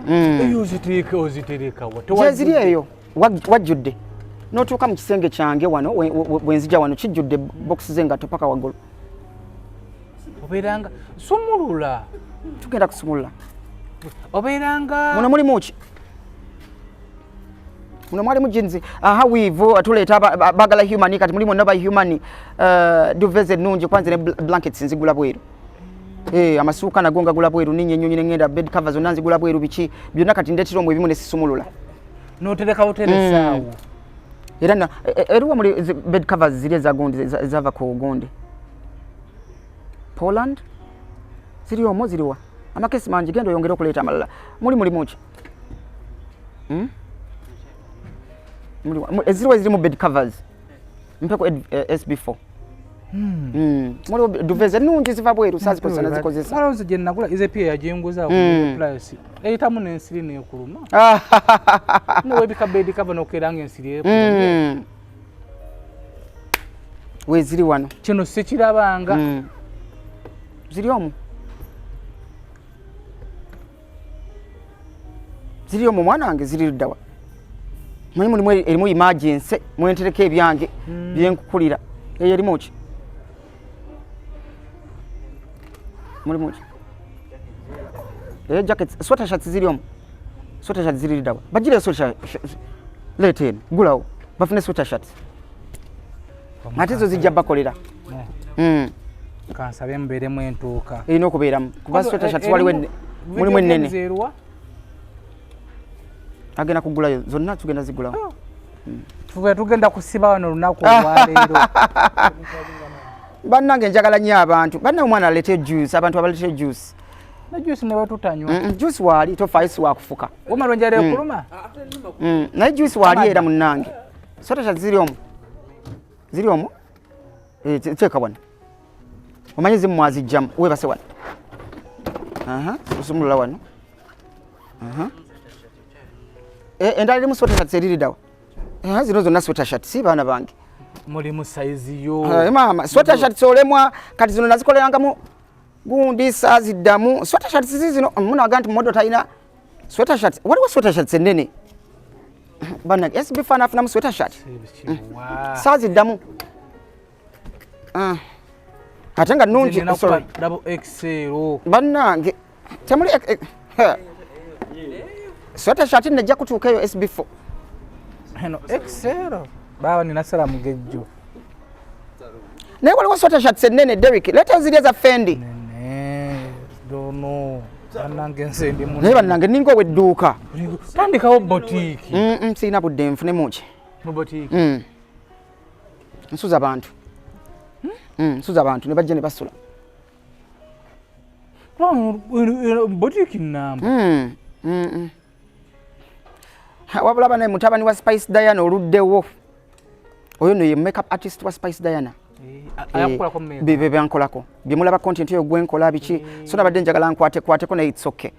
Eyo oziteeka, ozitereka wa? Gyeziri eyo, wajjudde n'otuuka mu kisenge kyange wano, bwe nzija wano kijjudde bokisi z'engatto paka waggulu. Obeeranga sumulula. Tugenda kusumulula. Obeeranga Muno mulimu ki? Muno mwalimu jeans, aha, weave tuleeta bagala human, kati mulimu naba human, duvets ennungi kwanza ne blankets nzigula bweru. Amasuuka nago ngagula bweru, ninnya ennyonyi nengenda, bed cover zonna nzigula bweru, biki byonna kati ndeetera omwo ebimu ne sisumulula. N'oterekawo teresaawo. Era eriwo muli bed covers ziri eza gundi, ezava ku gundi Poland, ziri omwo, ziriwa? Amakesi mangi, genda oyongere okuleeta amalala. Muli mulimu ki? Eziriwo ezirimu bed covers. Mpeko SB4. Muliwo duvets ennungi ziva bweru, saazikozesa nazikozesa. Waliwo nze gye nagula Easy yaginguza plus eyitamu n'ensiri n'ekuluma. Nowebika bed cover n'okeera ng'ensiri ekuluma. Weeziri wano. Kino sikirabanga. Ziri omwo. Ziri omwo mwana wange, ziri luddawa. Manyi mulimu erimu emergency, mwentereka ebyange byenkukulira. Eyo erimu ki? Mulimu ki? Eyo jackets, sweater shirts ziri omwo. Sweater shirts ziri luddawa. Bagire sweater leeta eno, gulawo. Bafune sweater shirts. Ate zo zijja bakolera. Kansabe mubeeremu entuuka. Erina okubeeramu. Kuba sweater shirts waliwo mulimu ennene. Agenda kugulayo zonna, tugenda zigulawo. Tuve tugenda kusiba wano olunaku olwaleero. Bannange njagala nnyo abantu. Bannange omwana aleete juice, abantu abaleete juice. Ne juice ne batutanywa. Juice waali, tofaayo si wakufuka. Wamala enjala ekuluma? Naye juice waali era munnange. Sweater shirts ziri omwo. Ziri omwo? Teeka wano. Omanyi zimu mwazijjamu, weebase wano. Aha, osumulula wano. Aha. Endala erimu sweater shirts eriri ddawa. Zino zonna sweater shirts, si baana bange. Mulimu sayizi yo. Maama, sweater shirts olemwa, kati zino nazikolerangamu gundi saaziddamu. Sweater shirts zino, munaga nti modo talina sweater shirts. Waliwo sweater shirts ennene. Bannange, SB fan afunamu sweater shirt. Saaziddamu. Ate nga nnungi, sorry. Double XL. Bannange, temuli sweater shirt nejja kutuuka eyo SB4. Eno XL. Baba nina sala mugejjo. Naye waliwo sweater shirts ennene, Derrick. Leeta ziri eza Fendi. Nene, dono. Bannange nze ndi munene. Naye bannange nninga ow'edduuka. Tandikawo botiiki. Sirina budde nfunemu ki. Mu botiiki. Nsuza bantu. Nsuza abantu ne bajja ne basula. Botiiki nnamba. Wabula banaye mutabani wa Spice Diana oluddewo. Oyo nno ye makeup artist wa Spice Diana. Ayakukolako makeup. Bye byankolako. Bye mulaba content eyo gwenkola biki. So nabadde njagala nkwate-kwateko naye it's okay.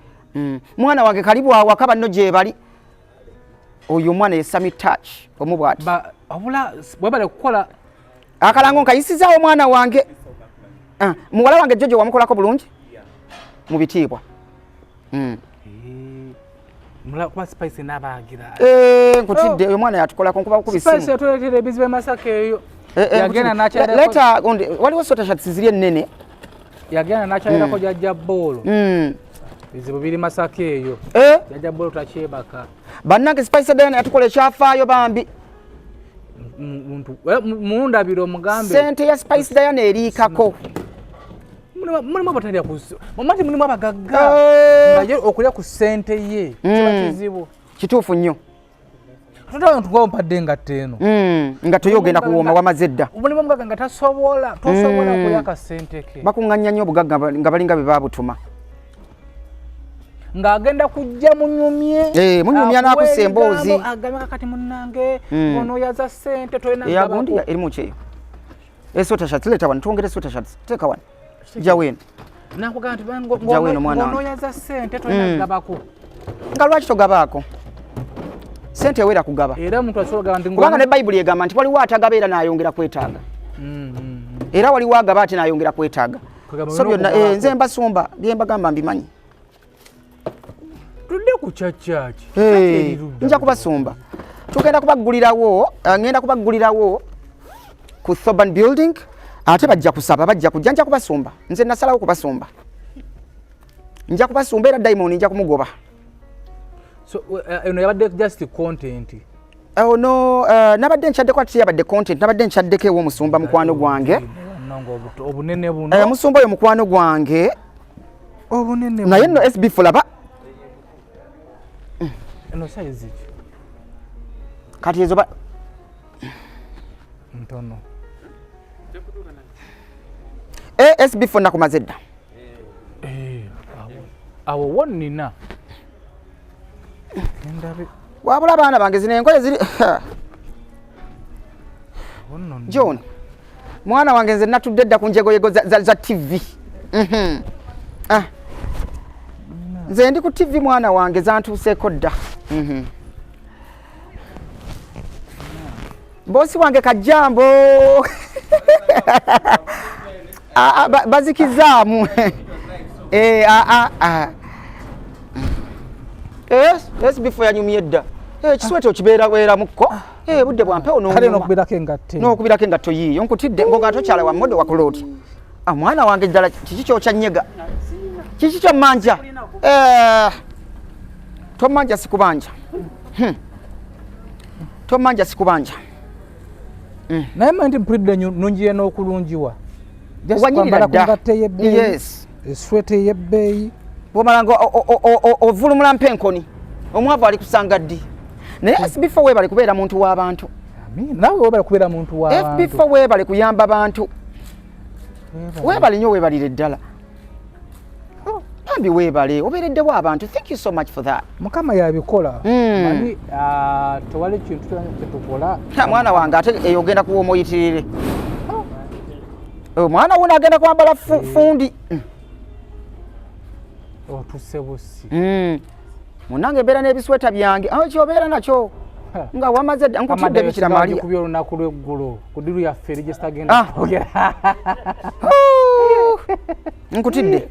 Mwana wange kalibu awaka banno gye bali. Oyo omwana ye Sami Touch omu bw'ati. Wabula webale kukola. Akalango nkayisizaawo omwana wange. Muwala wange Jojo wamukolako bulungi? Mu bitiibwa. Kuba Spice n'abagira. Nkutidde oyo mwana yatukolako nkuba kubi Spice simu. yatuleetera ebizibu e Masaka eyo. Yagenda n'akyalirako. Leeta gundi, waliwo sweater shirts ziri ennene. Yagenda n'akyalirako Jjajja Bboolo. Bizibu biri Masaka eyo. Jjajja Bboolo takyebaka. Bannange Spice Diana yatukola ekyafaayo bambi. Mundabire omugambe. Ssente ya Spice Diana eriikako. Mulimu abatalya ku mati mulimu abagagga. Nga ye okulya ku ssente ye kiba kizibu. Kituufu nnyo. Ate abantu nga ompadde engatto eno. Nga toyogenda kuwooma wamaze dda. Mulimu omugagga nga tosobola kulya ka ssente ke. Bakuŋŋanya nnyo obugagga nga balinga be baabutuma. Ng'agenda kujja munyumye. Munyumya n'akussa emboozi. Agambe kakati munnange, ono yaza ssente tolina Eya gundi gabako. erimu ki eyo? Sweater shirts leeta wano, twongere sweater shirts. Teeka wano. Jja weeno. Nakugamba nti Jja weeno mwana wange. ng'onooyaza ssente tolina gabako. Nga lwaki togabaako? Ssente ewera kugaba. Era omuntu asobola okugamba nti Kubanga ne Bayibuli egamba nti waliwo atagaba era n'ayongera kwetaaga. Era waliwo agaba ate n'ayongera kwetaaga. Kugamba So olina byonna, okugabaako. nze mbasumba, bye mbagamba mbimanyi. Tudde ku kyaki. Nja kubasumba. Tugenda kubaggulirawo, ngenda kubaggulirawo ku Thoban Building, ate bajja kusaba, bajja kujja, nja kubasumba. Nze nasalawo kubasumba. Nja kubasumba era Diamond nja kumugoba. So, eno yabadde just content. Oh no, nabadde nkyaddeko ate yabadde content, nabadde nkyaddeko ew'omusumba mukwano gwange. Obunene buno. Omusumba oyo mukwano gwange. Obunene Naye buno. nno SB Fulaba. Eno size ki? Kati ezo ba ntono. SB Funa nakumaze dda. Awo wo nnina Ndabe. Wabula abaana bange zino engoye ziri Awo nno nnina. John, mwana wange nze natudde dda ku njegoyego za TV. Ah. Nze ndi ku TV mwana wange zantuuseeko dda. Bosi wange kajambo. Ah, ah, bazikizaamu. Eh, ah, ah, ah. SB4 yanyumye dda. Ekisweta okibeerabeeramukko. Budde bwa mpewo Kale n'onyuma. n'okubirako engatto. N'okubirako engatto yiiyo. Nkutidde ngoga tokyala wa modo wakola otya? Ah, mwana wange ddala kiki ky'okyanyega? Kiki ky'ommanja? Tommanja sikubanja. Tommanja sikubanja. Naye mmanyi nti mpulidde nnungiye n'okulungiwa. Just Wanyirira kwambala ku dda. ngatto ey'ebbeeyi. Yes. Esweta ey'ebbeeyi. Bw'omala nga ovulumula mpa enkoni. Omwavu ali kusanga ddi? Naye SB4 weebale kubeera muntu w'abantu. Amiina. Naawe weebale kubeera muntu w'abantu. SB4 weebale kuyamba bantu. Weebale. Weebale nnyo, weebalire ddala. Bambi weebale, obeereddewo abantu. Thank you so much for that. Mukama yabikola. Manyi, tewali kintu kyonna kye tukola. Ha, mwana wange ate eyo ogenda kuwa omuyitirire. Omwana wuno agenda kwambala fundi. Otuse busi. Munnange mbeera n'ebisweta byange. Awo ky'obeera nakyo. Ha. Nga wamaze dda, nkutidde Amadde Bikira sigala Maria. gikubye olunaku lw'eggulo. Ku ddiru yaffe eri gye sitagenda kwogera. Huu. Nkutidde.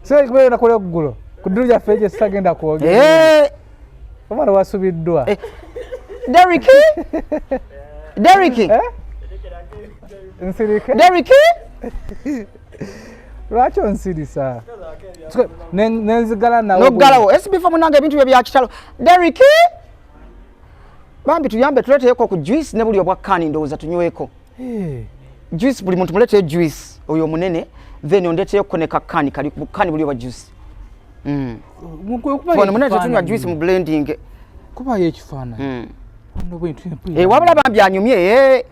Sigala gikubye olunaku lw'eggulo. Ku ddiru yaffe eri gye sitagenda kwogera. Omwana wasubiddwa. Derrick? Derrick? Nsirike? Derrick? Lwaki onsirisa? Nenzigala nawe. Noggalawo. SB4 munnange ebintu bye bya kitalo. Derrick? Bambi tuyambe tuleeteyeko ku juice ne buli obwa kani ndowooza tunyweko. Juice buli muntu muleeteyo juice oyo omunene, then ondeeteyeko ne kakani kali bukani buli obwa juice. Kubayo Ono munene tetunywa ekifaananyi. juice mu blending. Kubayo ekifaananyi. Ono bwe ntu empulira. Wabula bambi anyumye,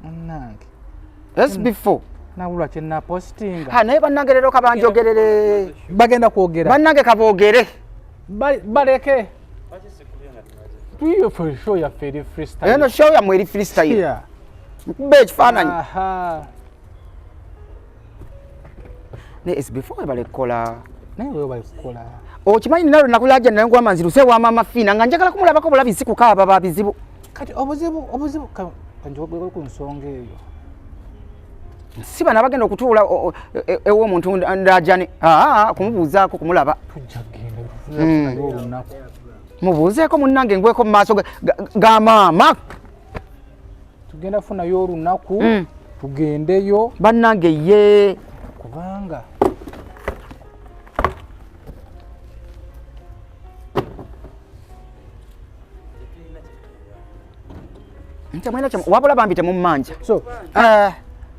Munnange. SB4. Nabulwa kye napostinga. Ha, naye bannange leero kabanjogerere. Bagenda kwogera. Bannange kaboogere. Baleke. Tuyiyo for show yaffe eri freestyle. Eno show yammwe eri freestyle. Yeah. Nkuba ekifaananyi. Aha. Ne SB4 webale kukola. Naye webale kukola. Okimanyi nina lwe nakulaja naye ngwama nziruse wa Mama Fina nga njagala kumulabako bulabi si kukaaba ba bizibu. Kati obuzibu kanjogere ku nsonga eyo. Si bano abagenda okutuula ew'omuntu ndajane. Kumubuuzaako kumulaba. Tujja kugenda tufunayo olunaku. Mubuuzeeko munnange ngweko mu maaso ga maama. Tugenda kufunayo olunaku, tugendeyo. Bannange ye. Kubanga Temulina kye wabula bambi temummanja. So,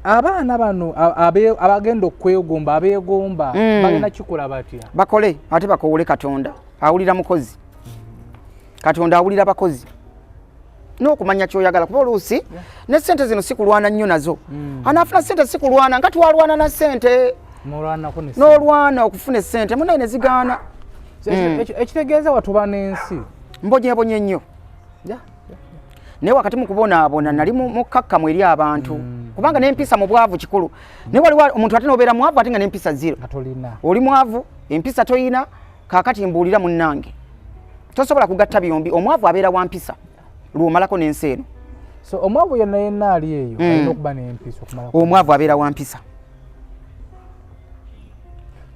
abaana bano abagenda okwegomba, abeegomba, bagenda kikola batya? Bakole, ate bakowole Katonda. Awulira mukozi. Katonda awulira bakozi. N'okumanya ky'oyagala, kuba oluusi ne ssente zino si kulwana nnyo nazo. Anaafuna ssente si kulwana, nga twalwana na ssente. N'olwanako ne ssente. N'olwana okufuna essente, munnaye ne zigaana. So, ekitegeeza watuba n'ensi. Mbonyebonye nnyo. Naye wakati mu kubonaabona nali mukkakkamu eri abantu. Kubanga n'empisa mu bwavu kikulu. Naye waliwo omuntu ate n'obeera mwavu ate nga n'empisa zero. Nga tolina. Oli mwavu, empisa toyina, kaakati mbuulira munnange. Tosobola kugatta byombi, omwavu abeera wa mpisa lw'omalako n'ensi eno. So omwavu yenna yenna ali eyo, alina okuba n'empisa okumalako. Omwavu abeera wa mpisa.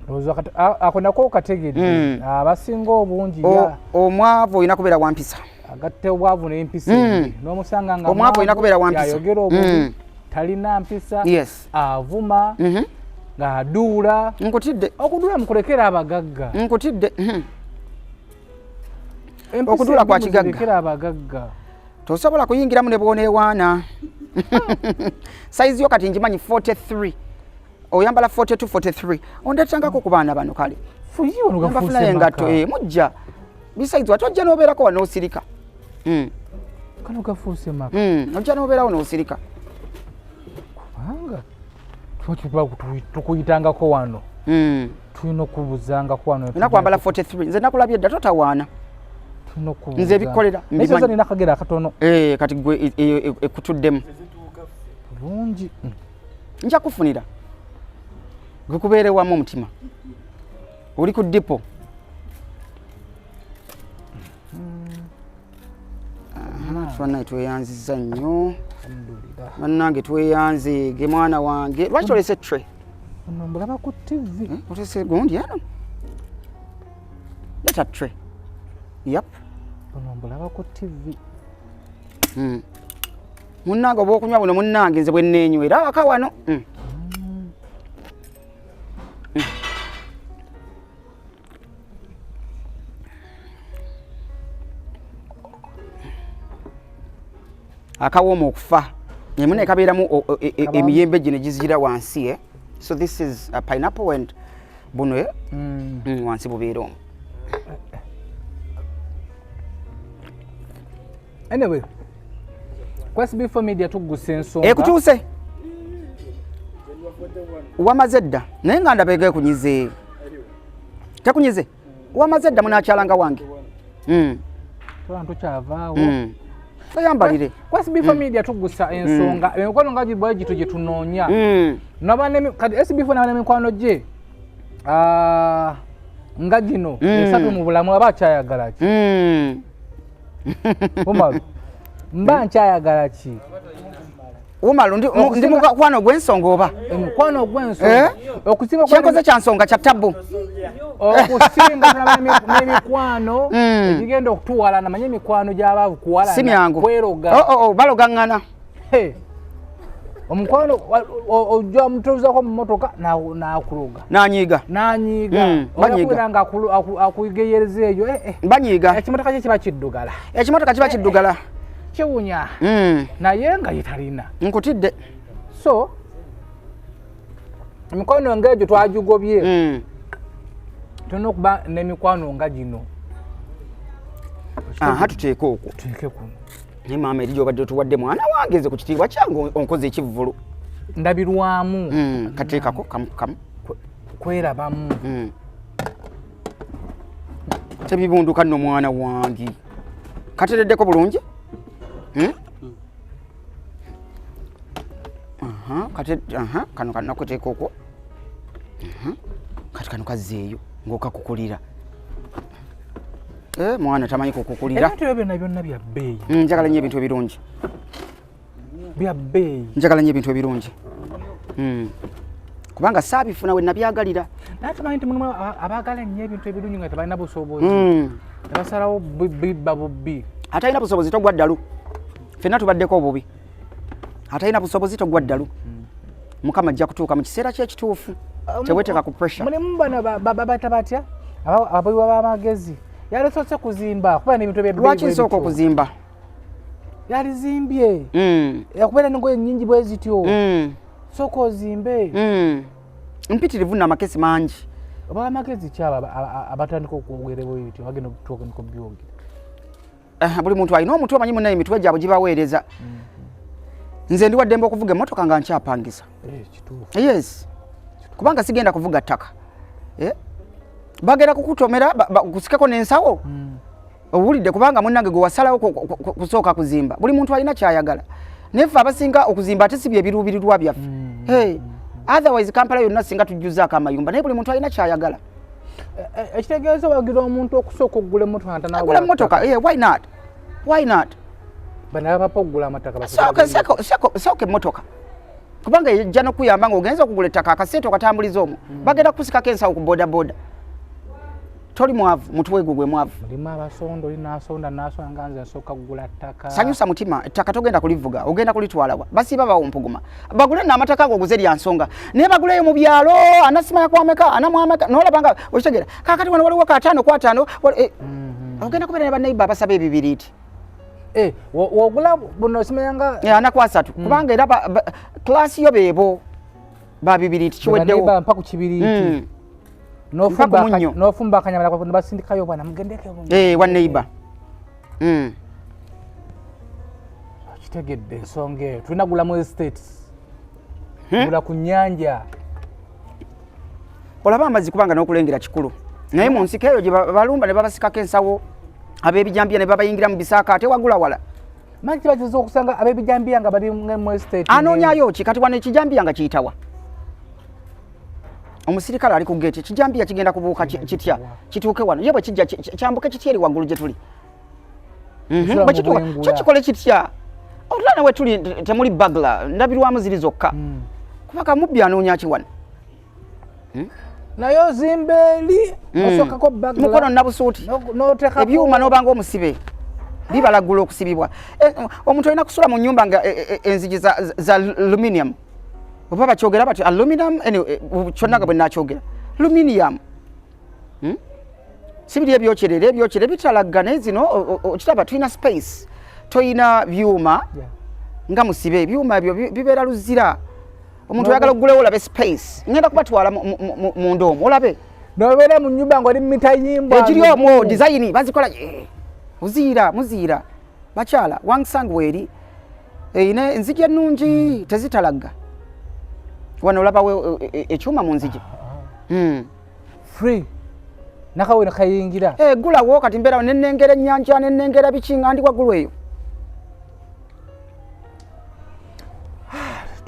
Ndowooza kati, ako nako okategedde. Abasinga obungi ya. Omwavu olina kubeera wa mpisa. Agatta obwavu n'empisa embi. N'omusanga nga Omwavu olina kubeera wa mpisa. yayogera obubi, talina mpisa, avuma, ng'aduula. Nkutidde. Okuduula mukulekera abagagga. Nkutidde. Empisa Okuduula kwa embi kigagga. muzirekere abagagga. Tosobola kuyingiramu ne bw'oneewaana. Size yo kati ngimanyi 43. Oyambala 42, 43. Ondeetangako ku baana bano kale. Fuyi wano gafuuse Mbafunayo engatto, maka. mujja. Besides, ate ojja n'obeerako wano n'osirika. Kano gafuuse maka. Ojja n'obeerawo n'osirika. Kubanga. Tukuyitangako wano. Tulina okubuzangako wano. Nina kwambala 43, nze nakulabye dda, totawaana. Tulina okubuuza. Nze ebikolera Naye mbimanyi. nina akagere akatono. Kati gwe ekutuddemu bulungi. Nja kufunira gwe wamu omutima oli ku dipo. Twanaye tweyanziza nnyo. Alhamdulillah. Bannange, tweyanzeege. Mwana wange, lwaki olese tray? Ono mbulaba ku TV. Olese gundi eno, leta tray. Yap. Ono mbulaba ku TV. Munnange, oba okunywa buno, munnange, nze bwe neenywera awaka wano. Akawooma okufa emu naye kabeeramu emiyembe gino egizira wansi, eh? So this is a pineapple and buno, eh? Wansi bubeera omwo. Anyway, ku SB4 Media tuggusa ensonga. Ekutuuse wamaze dda, naye nga ndaba egekunyize, tekunyize, wamaze dda munakyalanga wange. Tuba tukyavaawo. Toyambalire. Ku SB4 Media tuggusa ensonga, emikwano nga gibwa gito gye tunoonya. Kati SB4 naba n'emikwano gye nga gino esatu mu bulamu, aba akyayagala ki? Umaru, mba nkyayagala ki? Umaru, ndi mukwano gw'ensonga oba Emikwano ogw'ensonga. Eh? Okusinga Kyenkoze kya nsonga, kya tabbu. Okusinga tulaba n'emikwano egigenda okutuwalana. Manye emikwano gy'abaavu kuwalana, Si myangu. kweroga. Oh, balogaŋŋana. Hey. Omukwano ojja mutuuzako mu motoka n'akuloga. Nanyiiga. N'anyiiga. Banyiiga. Okubeera nga akugeyereza eyo, eh, eh. Banyiiga. Ekimotoka kye kiba kiddugala. Ekimotoka kiba kiddugala. Kiwunya, naye nga ye talina. Nkutidde. So emikwano ng'egyo twagigobye. Tulina okuba n'emikwano nga gino. Aha, tuteeke okwo. Tuteeke kuno. Naye maama, eri gyobadde otuwadde, mwana wange, nze ku kitiibwa kyange onkoze ekivvulu. Ndabirwamu. Kateekako kamu kamu. Kwerabamu. Tebibunduka nno, mwana wange, katereddeko bulungi. Hmm? Aha, kate aha, kano kanakuteeka okwo. Aha, kati kano kazzeeyo ng'okakukulira. Eh, mwana tamanyi kukukulira. Ebintu ebyo byonna byonna bya bbeeyi. Njagala nnyo ebintu ebirungi. Bya bbeeyi. Njagala nnyo ebintu ebirungi. Kubanga saabifuna we nabyagalira. Naye tumanyi nti mulimu abaagala ennyo ebintu ebirungi nga tebalina busobozi, ne basalawo bibba bubbi. Atalina busobozi togwa ddalu. Ffenna tubaddeko obubi. Atalina busobozi togwa ddalu. Mukama ajja kutuuka mu kiseera kye ekituufu. Teweteeka ku pressure. Mulimu bano bata batya, abayiwa b'amagezi, yalisoose kuzimba kuba n'ebintu ebyebbeeyi. Lwaki bwe nsooka bityo. okuzimba? Yalizimbye okubeera n'engoye nnyingi bwe zityo, sooka ozimbe. Mpitirivu nno, amakesi mangi. Oba amagezi ki abo abatandika okwogera bwe bityo, bagenda okutuuka okubyogera? Buli muntu alina omutwe, omanyi munnaye emitwe gyabwe gibaweereza. Nze ndi waddembe okuvuga emmotoka nga nkyapangisa. Eh, kituufu. Yes, kubanga sigenda kuvuga ttaka. Eh? Bagenda kukutomera kusikeko n'ensawo, owulidde? Kubanga munnange gwe wasalawo kusooka kuzimba. Buli muntu alina kyayagala, naye ffe abasinga okuzimba ate si byebiruubirirwa byaffe. Hey, otherwise Kampala yonna singa tujjuzaako amayumba, naye buli muntu alina kyayagala. Ekitegeeza wagira omuntu okusooka okugula emmotoka nga Agula emmotoka, yeah, why not, why not? Bano abapapa okugula amataka. Sooka emmotoka, kubanga ejja nokuyamba ng'ogenza okugula ettaka, akasente okatambuliza omwo. Bagenda kukusikako ensawo ku bodaboda. Toli mwavu, mutwe gwe gwe mwavu. Mulimu abasonda, oli nasonda nasonda nga nze nsooka kugula ttaka. Sanyusa mutima. Ettaka togenda kulivuga, ogenda kulitwalawa? Basiiba bawompuguma. Bagule naamataka ago oguze lya nsonga, naye baguleyo mu byalo anasimaya kwameka anamwameka nolaba nga okitegera. Kakati wano waliwo kataano ku ataano, ogenda kubeera ne bannaiba abasaba ebibiriiti. Eh, wogula buno osimanya nga Ana ku asatu, kubanga era class yo beebo babibiriiti, kiweddewo. Baneighbor mpa ku kibiriiti. Mpa ku munnyo. N'ofumba akanyama ne basindikayo, bwana mugendeko. Eh, wa neighbor. Kitegedde ensonga eyo, tulina gulamu estates. Gula ku nnyanja. Olaba amazzi, kubanga n'okulengera kikulu, naye mu nsiko eyo gye balumba ne babasikako ensawo, ab'ebijambiya ne babayingira mu bisaaka, ate wagula wala. Manyi kibakiza okusanga ab'ebijambiya nga bali mu estate. Anoonyayo ki kati wano? Ekijambiya nga kiyitawa? Omusirikale ali ku geeti, ekijambiya kigenda kubuuka kitya kituuke wano? Ye bwe kijja kyambuke kitya eri waggulu gye tuli? Kusula Bwe mu kituuka bwengula. kyo kikole kitya? Otula nawe tuli temuli bagla ndabirwamu ziri zokka, kuba kamubbi anoonya ki wano? Naye ozimba eri, osokako bagla. Mukono nabusuuti. N'oteekako ebyuma n'obanga omusibe, bibalagula okusibibwa. Omuntu olina kusula mu nyumba nga enzigi za aluminium, oba bakyogera bati aluminum. Anyway, kyonna nga bwe nakyogera aluminium. Si biri ebyokyerera, ebyokyere bitalaga, naye zino okiraba tulina space, toyina byuma nga musibe. Ebyuma ebyo bibeera luzira. Omuntu oyagala ogulewo olabe space, ngenda kubatwala munda omwo olabe. Nobeera mu nyumba ng'oli mu mitayimbwa. Ekiri omwo design bazikola, muziira muziira. Bakyala wangsang weeri erina enzigi ennungi, tezitalaga. Wano olabawo ekyuma mu nzigi. Free nakawere kayingira. Gulawo kati mbeerawo nenengera ennyanja, nenengera biki nga ndi waggulu eyo.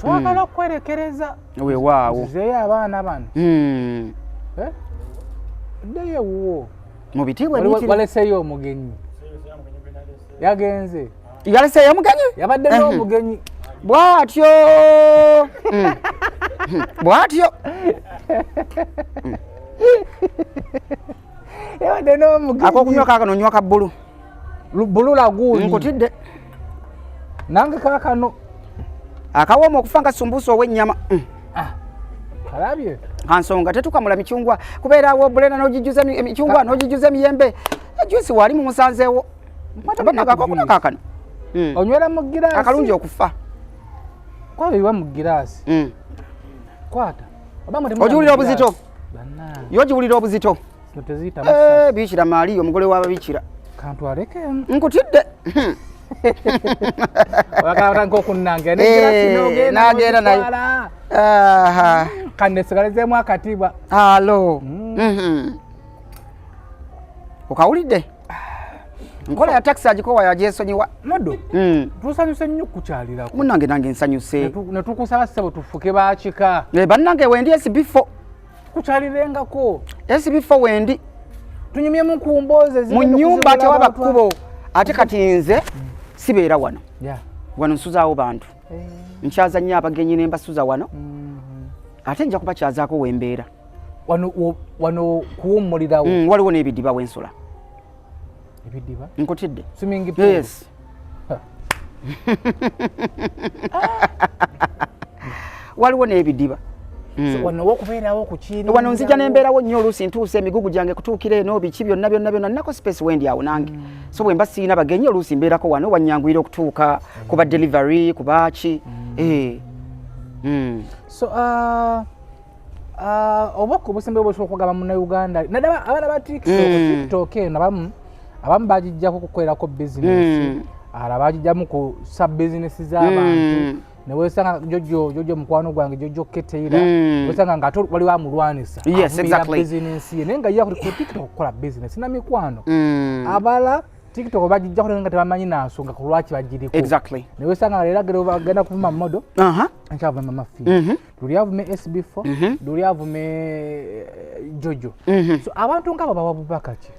Twagala okwerekereza. Weewaawo. Nzizeeyo abaana bano. Eh? Ddeyo ewuwo. Mu bitiibwa ebiyitirivu. Waleseeyo omugenyi, yagenze. Yaleseeyo omugenyi. Yabadde n'omugenyi. Bw'atyo. Bw'atyo. Yabadde n'omugenyi. Akokunywa kaakano, onywa ka bbulu. Blue Lagoon. Nkutidde. Nange kaakano. Akawooma okufa nga sumbuusa ow'ennyama. Kalabye. Kansonga tetukamula micungwa, kubeerawo bulena n'ogijjuza emicungwa n'ogijjuza emiyembe. Juice wali mumusanzeewo. Bannange, akokunywa kaakano. Onywera mu giraasi. Akalungi okufa. Kwaba ebiwa mu giraasi. Kwata. Oba mwe temuli Ogiwulira mu obuzito? giraasi. Bannange. Yo ogiwulira obuzito? Zino teziyita Biikira Maaliya omugole w'ababiikira. Kantwalekemu. Nkutidde. Oyagala okunnangira negiraasi n'ogenda n'agenda nayo. n'ogitwala. Aha. Kanesigalizeemu akatiibwa. Alo. Okawulidde? Nkola ya takisi agikowa yagyesonyiwa. Modo, tusanyuse nnyo okukyalirako. Munnange, nange nsanyuse. Ne tukusaba ssebo tufuke bakika. Bannange, wendi SB4. Kukyalirengako. SB4 wendi. Tunyumyemu ku mboozi Mu ezigenda nnyumba okuzibula tewaba abantu. kkubo. Ate kati nze sibeera wano. Wano nsuzaawo bantu. Nkyaza nnyo abagenyi ne mbasuza wano. Ate nja kubakyazaako wembeera. Wano kuwummulirawo. Waliwo n'ebidiba wensula. Ebidiba? Nkutidde. Swimming pool. Yes. Waliwo n'ebidiba. So, wano wokubeerawo kukiiri. Wano nzija nembeerawo nnyo. Oluusi ntuusa emigugu gyange kutuukira eno, biki byonna byonna byonna, nnako space wendi awo nange. So bwe mba siina bagenyi, oluusi mbeerako wano, wanyanguyira okutuuka kuba delivery kuba ki. So obubaka obusembeyo bwosobola okugamba Munnayuganda, naddala abaana ba TikTok? TikTok eno abamu bagijjako kukolerako bizinesi, abalala bagijjamu ku sa bizinesi z'abantu. Newesanga Jojo mukwano gwange Jojo Keteira, wesanga nga ate waliwo amulwanisa, avumirira bizinesi ye, naye nga ye ku TikTok okukola bizinesi na mikwano. Abalala TikTok bagijjako naye nga tebamanyi nansonga ku lwaki bagiriko. Newesanga nga leero agenda bagenda kuvuma Modo, nkyavuma Mama Fi, luli avume SB4, luli avume Jojo. So abantu ngaabo bawa bubaka ki?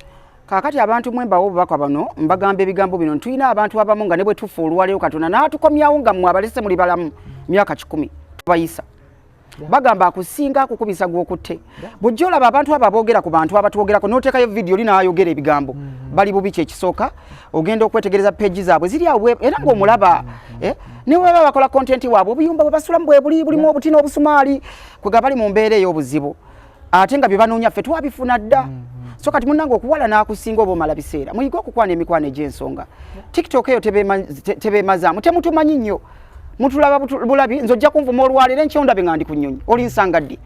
Kaakati abantu mwe mbawa obubaka bano, mbagamba ebigambo bino: tulina abantu abamu nga ne bwe tufa olwaleero, Katonda n'atukomyawo nga mmwe abalese muli balamu myaka 100, tubayisa. Bagamba akusinga akukubisa gw'okutte. Bw'ojja olaba abantu abo aboogera ku bantu abatwogerako, n'oteekayo vidiyo oli n'ayogera ebigambo, bali bubi. Kyekisooka ogenda okwetegereza peegi zaabwe ziri awo era ng'omulaba, ne bwe baba bakola content waabwe, obuyumba bwe basulamu bwe buli bulimu obuti n'obusumaali, kwega bali mu mbeera ey'obuzibu, ate nga bye banoonya ffe twabifuna dda. So kati munnange, okuwala n'akusinga oba omala biseera. Muyige okukwana emikwano egy'ensonga. TikTok eyo tebeemazaamu, temutumanyi nnyo, mutulaba bulabi. Nze ojja kunvuma olwaleero, enkya ondabe nga ndi ku nnyonyi, olinsanga ddi?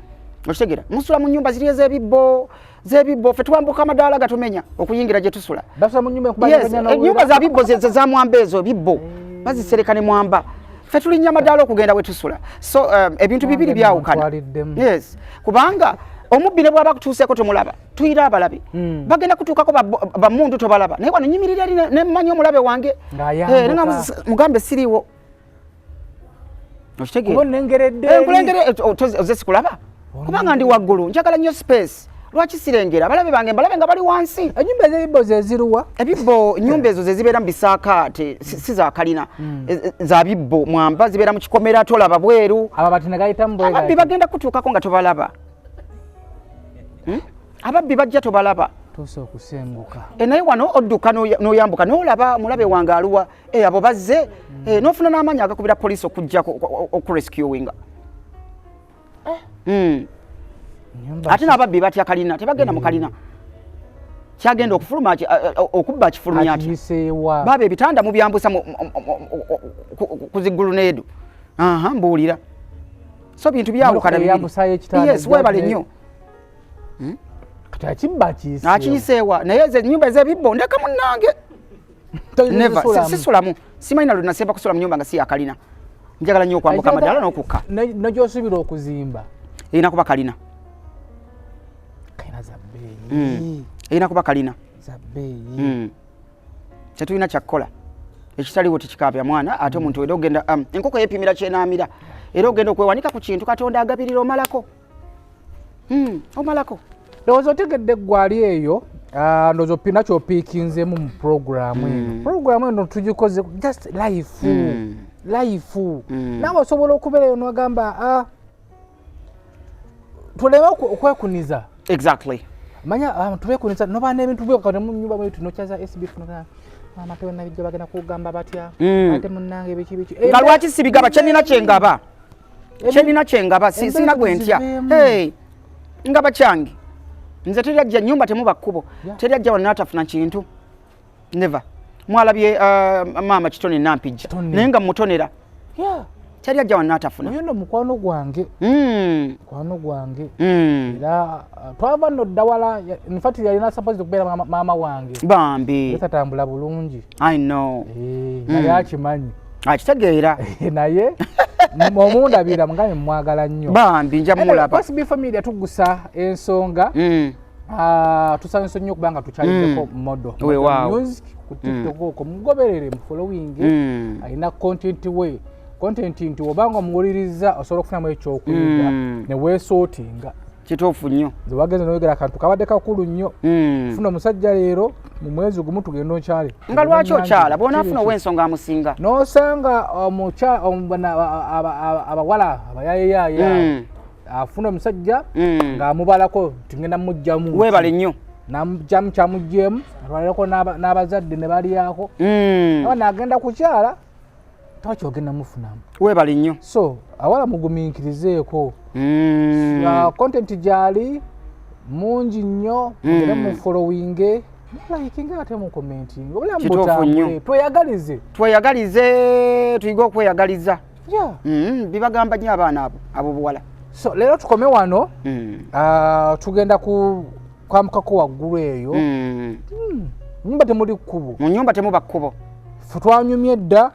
Okitegera? Musula mu nnyumba ziri ez'ebibbo z'ebibbo, ffe twambuka amadaala gatumenya okuyingira gye tusula. Basula mu nyumba enkuba Yes, etonya n'owulira. Ennyumba za bibbo, ze za mwamba, ezo bibbo bazisereka ne mwamba. Ffe tulinnya madaala okugenda we tusula. So ebintu bibiri byawukana. Yes, kubanga omubbi ne bw'aba akutuuseeko tomulaba, tuyira abalabe bagenda kutuukako bamundu tobalaba, naye wano nyimirira eri ne mmanya omulabe wange. Ng'ayambuka. Eh, nenga mugambe siriiwo, okitegeera? Kuba onnengeredde Eh, eri. nkulengere, oze sikulaba kubanga ndi waggulu, njagala nnyo space. Lwaki sirengera abalabe bange, mbalabe nga bali wansi? Enyumba ez'ebibbo ze ziruwa? Ebibbo, nyumba ezo zezibeera mu bisaakaate, si za kalina. Za bibbo mwamba, zibeera mu kikomera, tolaba bweru. Ababati ne gayitamu bwe Ababbi gati. bagenda kutuukako nga tobalaba. Ababbi bajja tobalaba. Tuuse okusenguka. E, naye wano odduka n'oyambuka n'olaba mulabe wange aluwa. E, abo bazze. E, n'ofuna n'amaanyi agakubira poliisi okujja okurescuinga. Ate n'ababbi batya kalina, tebagenda mu kalina. Kyagenda okufuluma okubba akifulumya atya? Akiyiseewa? Baaba ebitanda mubyambusa ku ziggulu needu. Aha, mbuulira, so bintu byawukana Emmotoka bibiri. eyambusayo ekitanda. Yes, weebale nnyo. Kati akibba akiyiseewa? Akiyiseewa, naye ezo ennyumba ez'ebibbo ndeka munnange. Never. Sisulamu, simanyi na lwe nasemba kusula mu nyumba nga si yakalina. Njagala nnyo okwambuka amadaala n'okukka. Nagyosuubira okuzimba? Erina kuba kalina. Kalina za bbeeyi. Erina kuba kalina. Za bbeeyi. Tetulina kyakkola, ekitaliwo tekikaabya mwana. Ate omuntu era ogenda enkoko yeepimira kyenaamira, era ogenda okwewanika ku kintu Katonda agabirira, omalako. Omalako. Ndowooza otegedde eggwali eyo. Ndowooza opina kyopiikinzeemu mu puroguramu eno. Puroguramu eno tugikoze just life, life. Naawe osobola okubeerayo nogamba, tuleme okwekuniza. Manya tubekuniza noba n'ebintu byokate mu nyumba mwetu nokyaza SB mama tewena bijja bagenda kugamba batya? Ate munnange biki biki. Nga lwaki sibigaba? Kyenina kyengaba, kyenina kyengaba, sina gwe ntya. Tuziveemu. Hey, ngaba kyange nze. Teri ajja nyumba temuba kkubo. Teri ajja wano n'atafuna kintu, never. Mwalabye maama Kitone Nampijja. Kitone. Naye nga mutonera. Teri ajja wano n'atafuna. Oyo nno mukwano gwange. Mukwano gwange. Era twava nno dda wala. Infact yalina supposed okubeera maama wange. Bambi. Naye tatambula bulungi. I know. Eh, naye akimanyi. Akitegeera. Naye omundabira mugambe mwagala nnyo. Bambi, nja mulaba. SB Family tugusa ensonga. Tusanyuse nnyo okubanga tukyaliddeko Modo Weewaawo. Music ku TikTok okwo, mugoberere, mu following. Alina content we, content nti obanga omuwuliriza osobola okufunamu ekyokuyiga ne weesootinga. Kituufu nnyo. Nze wagenze noyogera akantu kabadde kakulu nnyo. Funa omusajja leero, mu mwezi gumu tugenda okyale. Nga lwaki okyala bw'onaafuna ow'ensonga amusinga? N'osanga abawala abayayeyaaya afuna omusajja ng'amubalako nti ngenda mugjamu. Weebale nnyo. Namugjamu kyamugyemu, atwalirako n'abazadde ne balyako. Aba nagenda kukyala takyogenda mufunamu. Weebale nnyo. So awala mugumiikirizeeko. Content gyali mungi nnyo. Mugende mufollowinge, mulikinge ate mucommentinge, obulamu Kituufu butambule. nnyo. Tweyagalize. Tweyagalize, tuyige okweyagaliza. Bibagamba nnyo abaana abo abobuwala. So leero tukome wano. Tugenda ku kwambukako waggulu eyo. Nyumba temuli kkubo. Mu nyumba temuba kkubo. Ffe twanyumye dda.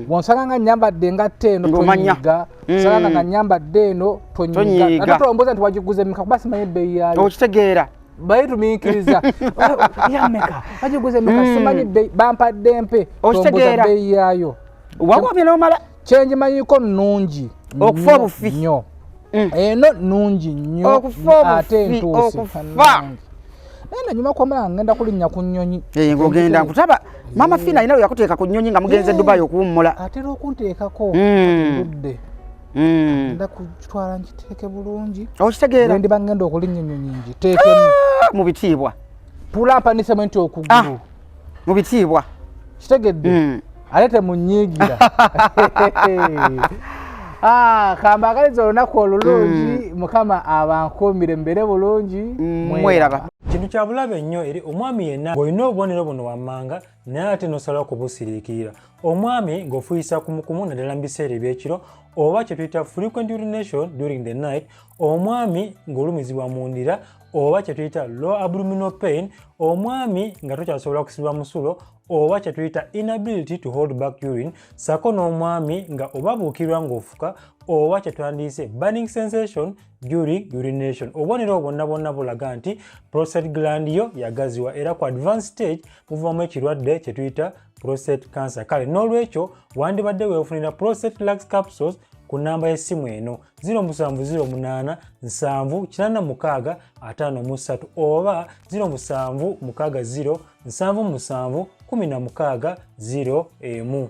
Bwonsanga nga nyambadde engatto eno, Ng'omanya. tonyiiga. Osanga nga nyambadde eno, tonyiiga. Tonyiiga. Ate tolomboza nti wagiguze meka, kuba simanyi ebbeeyi yaayo. Okitegeera. Bayitumiikiriza yameka, bagiguze meka, simanyi bbeeyi, bampadde mpe. Okitegeera. Tombuza bbeeyi yaayo. Wawabye n'omala. Kyenjimanyiko nnungi Okufa nnyo obufi. nnyo. Eno nnungi nnyo. Okufa ate obufi, entuusi. okufa. Bannange. Naye nanyuma kwamala ngenda kulinnya ku nnyonyi. Eh, ng'ogenda nkutaba maama Fiina alina lwe yakuteeka ku nnyonyi nga mugenze Dubai okuwummula. Atera okunteekako. Ludde. Ngenda kukitwala nkiteeke bulungi. Okitegeera. Bwe ndiba ngenda okulinnya ennyonyi ngiteekemu. Mu bitiibwa. Tula mpanisemu nti okugulu. Mu bitiibwa. Kitegedde. Ate temunyiigira. Ah, kambagaliza olunaku olulungi. Mukama abankuumire, mbeere bulungi. Mweraba. Kintu kya bulabe nnyo eri omwami yenna ng'olina obubonero buno wammanga naye ate n'osalawo kubusiriikirira. Omwami ng'ofuuyisa kumukumu naddala mu biseera ebyekiro, oba kye tuyita frequent urination during the night. Omwami ng'olumizibwa mu ndira, oba kye tuyita low abdominal pain. Omwami nga tokyasobola kusiba musulo. Oba kyetuyita inability to hold back urine, sako n'omwami nga obabuukirwa ng'ofuka, oba kyetwandiise burning sensation during urination. Obubonero bwonna bwonna bulaga nti prostate gland yo yagaziwa, era ku advanced stage muvamu ekirwadde kyetuyita prostate cancer. Kale n'olwekyo wandibadde weefunira Prostate Relax Capsules ku namba y'essimu eno 0708 7 86 53 oba 0760 77 16 01.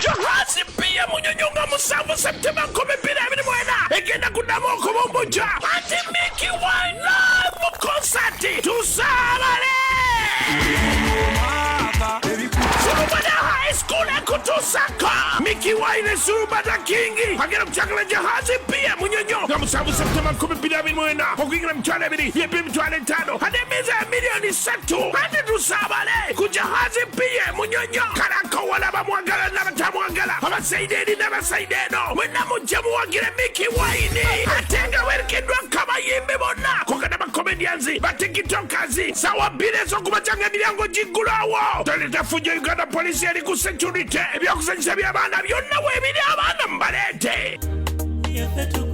Jahazi pia Munyonyo nga 7 Septemba 2024 egenda kuddamu okubumbujja Auntie Mickey Wine live concert. Tusaabale Surubada High School ekutusako Mickey Wine Surubada King agenda kukyakala Jahazi pia Munyonyo nga 7 Septemba 2024 okuyingira 20,000 yepi 50,000 ate emmeeza ya 3 million. Ate tusaabale ku Jahazi pia Munyonyo. Kalakowala bamwagala n'abatamwagala, abasaide eri n'abasaide eno, mwenna mujje muwagire Mickey Wine, ate nga werekeddwako abayimbi bonna kogana bacomedians, batiktokers. Sawa 2 ez'okumakya nga emiryango giggulawo. Toleta fujjo, Uganda Police eri ku security. Ebyokuzanyisa by'abaana byonna weebiri, abaana mubaleete. Yaffe.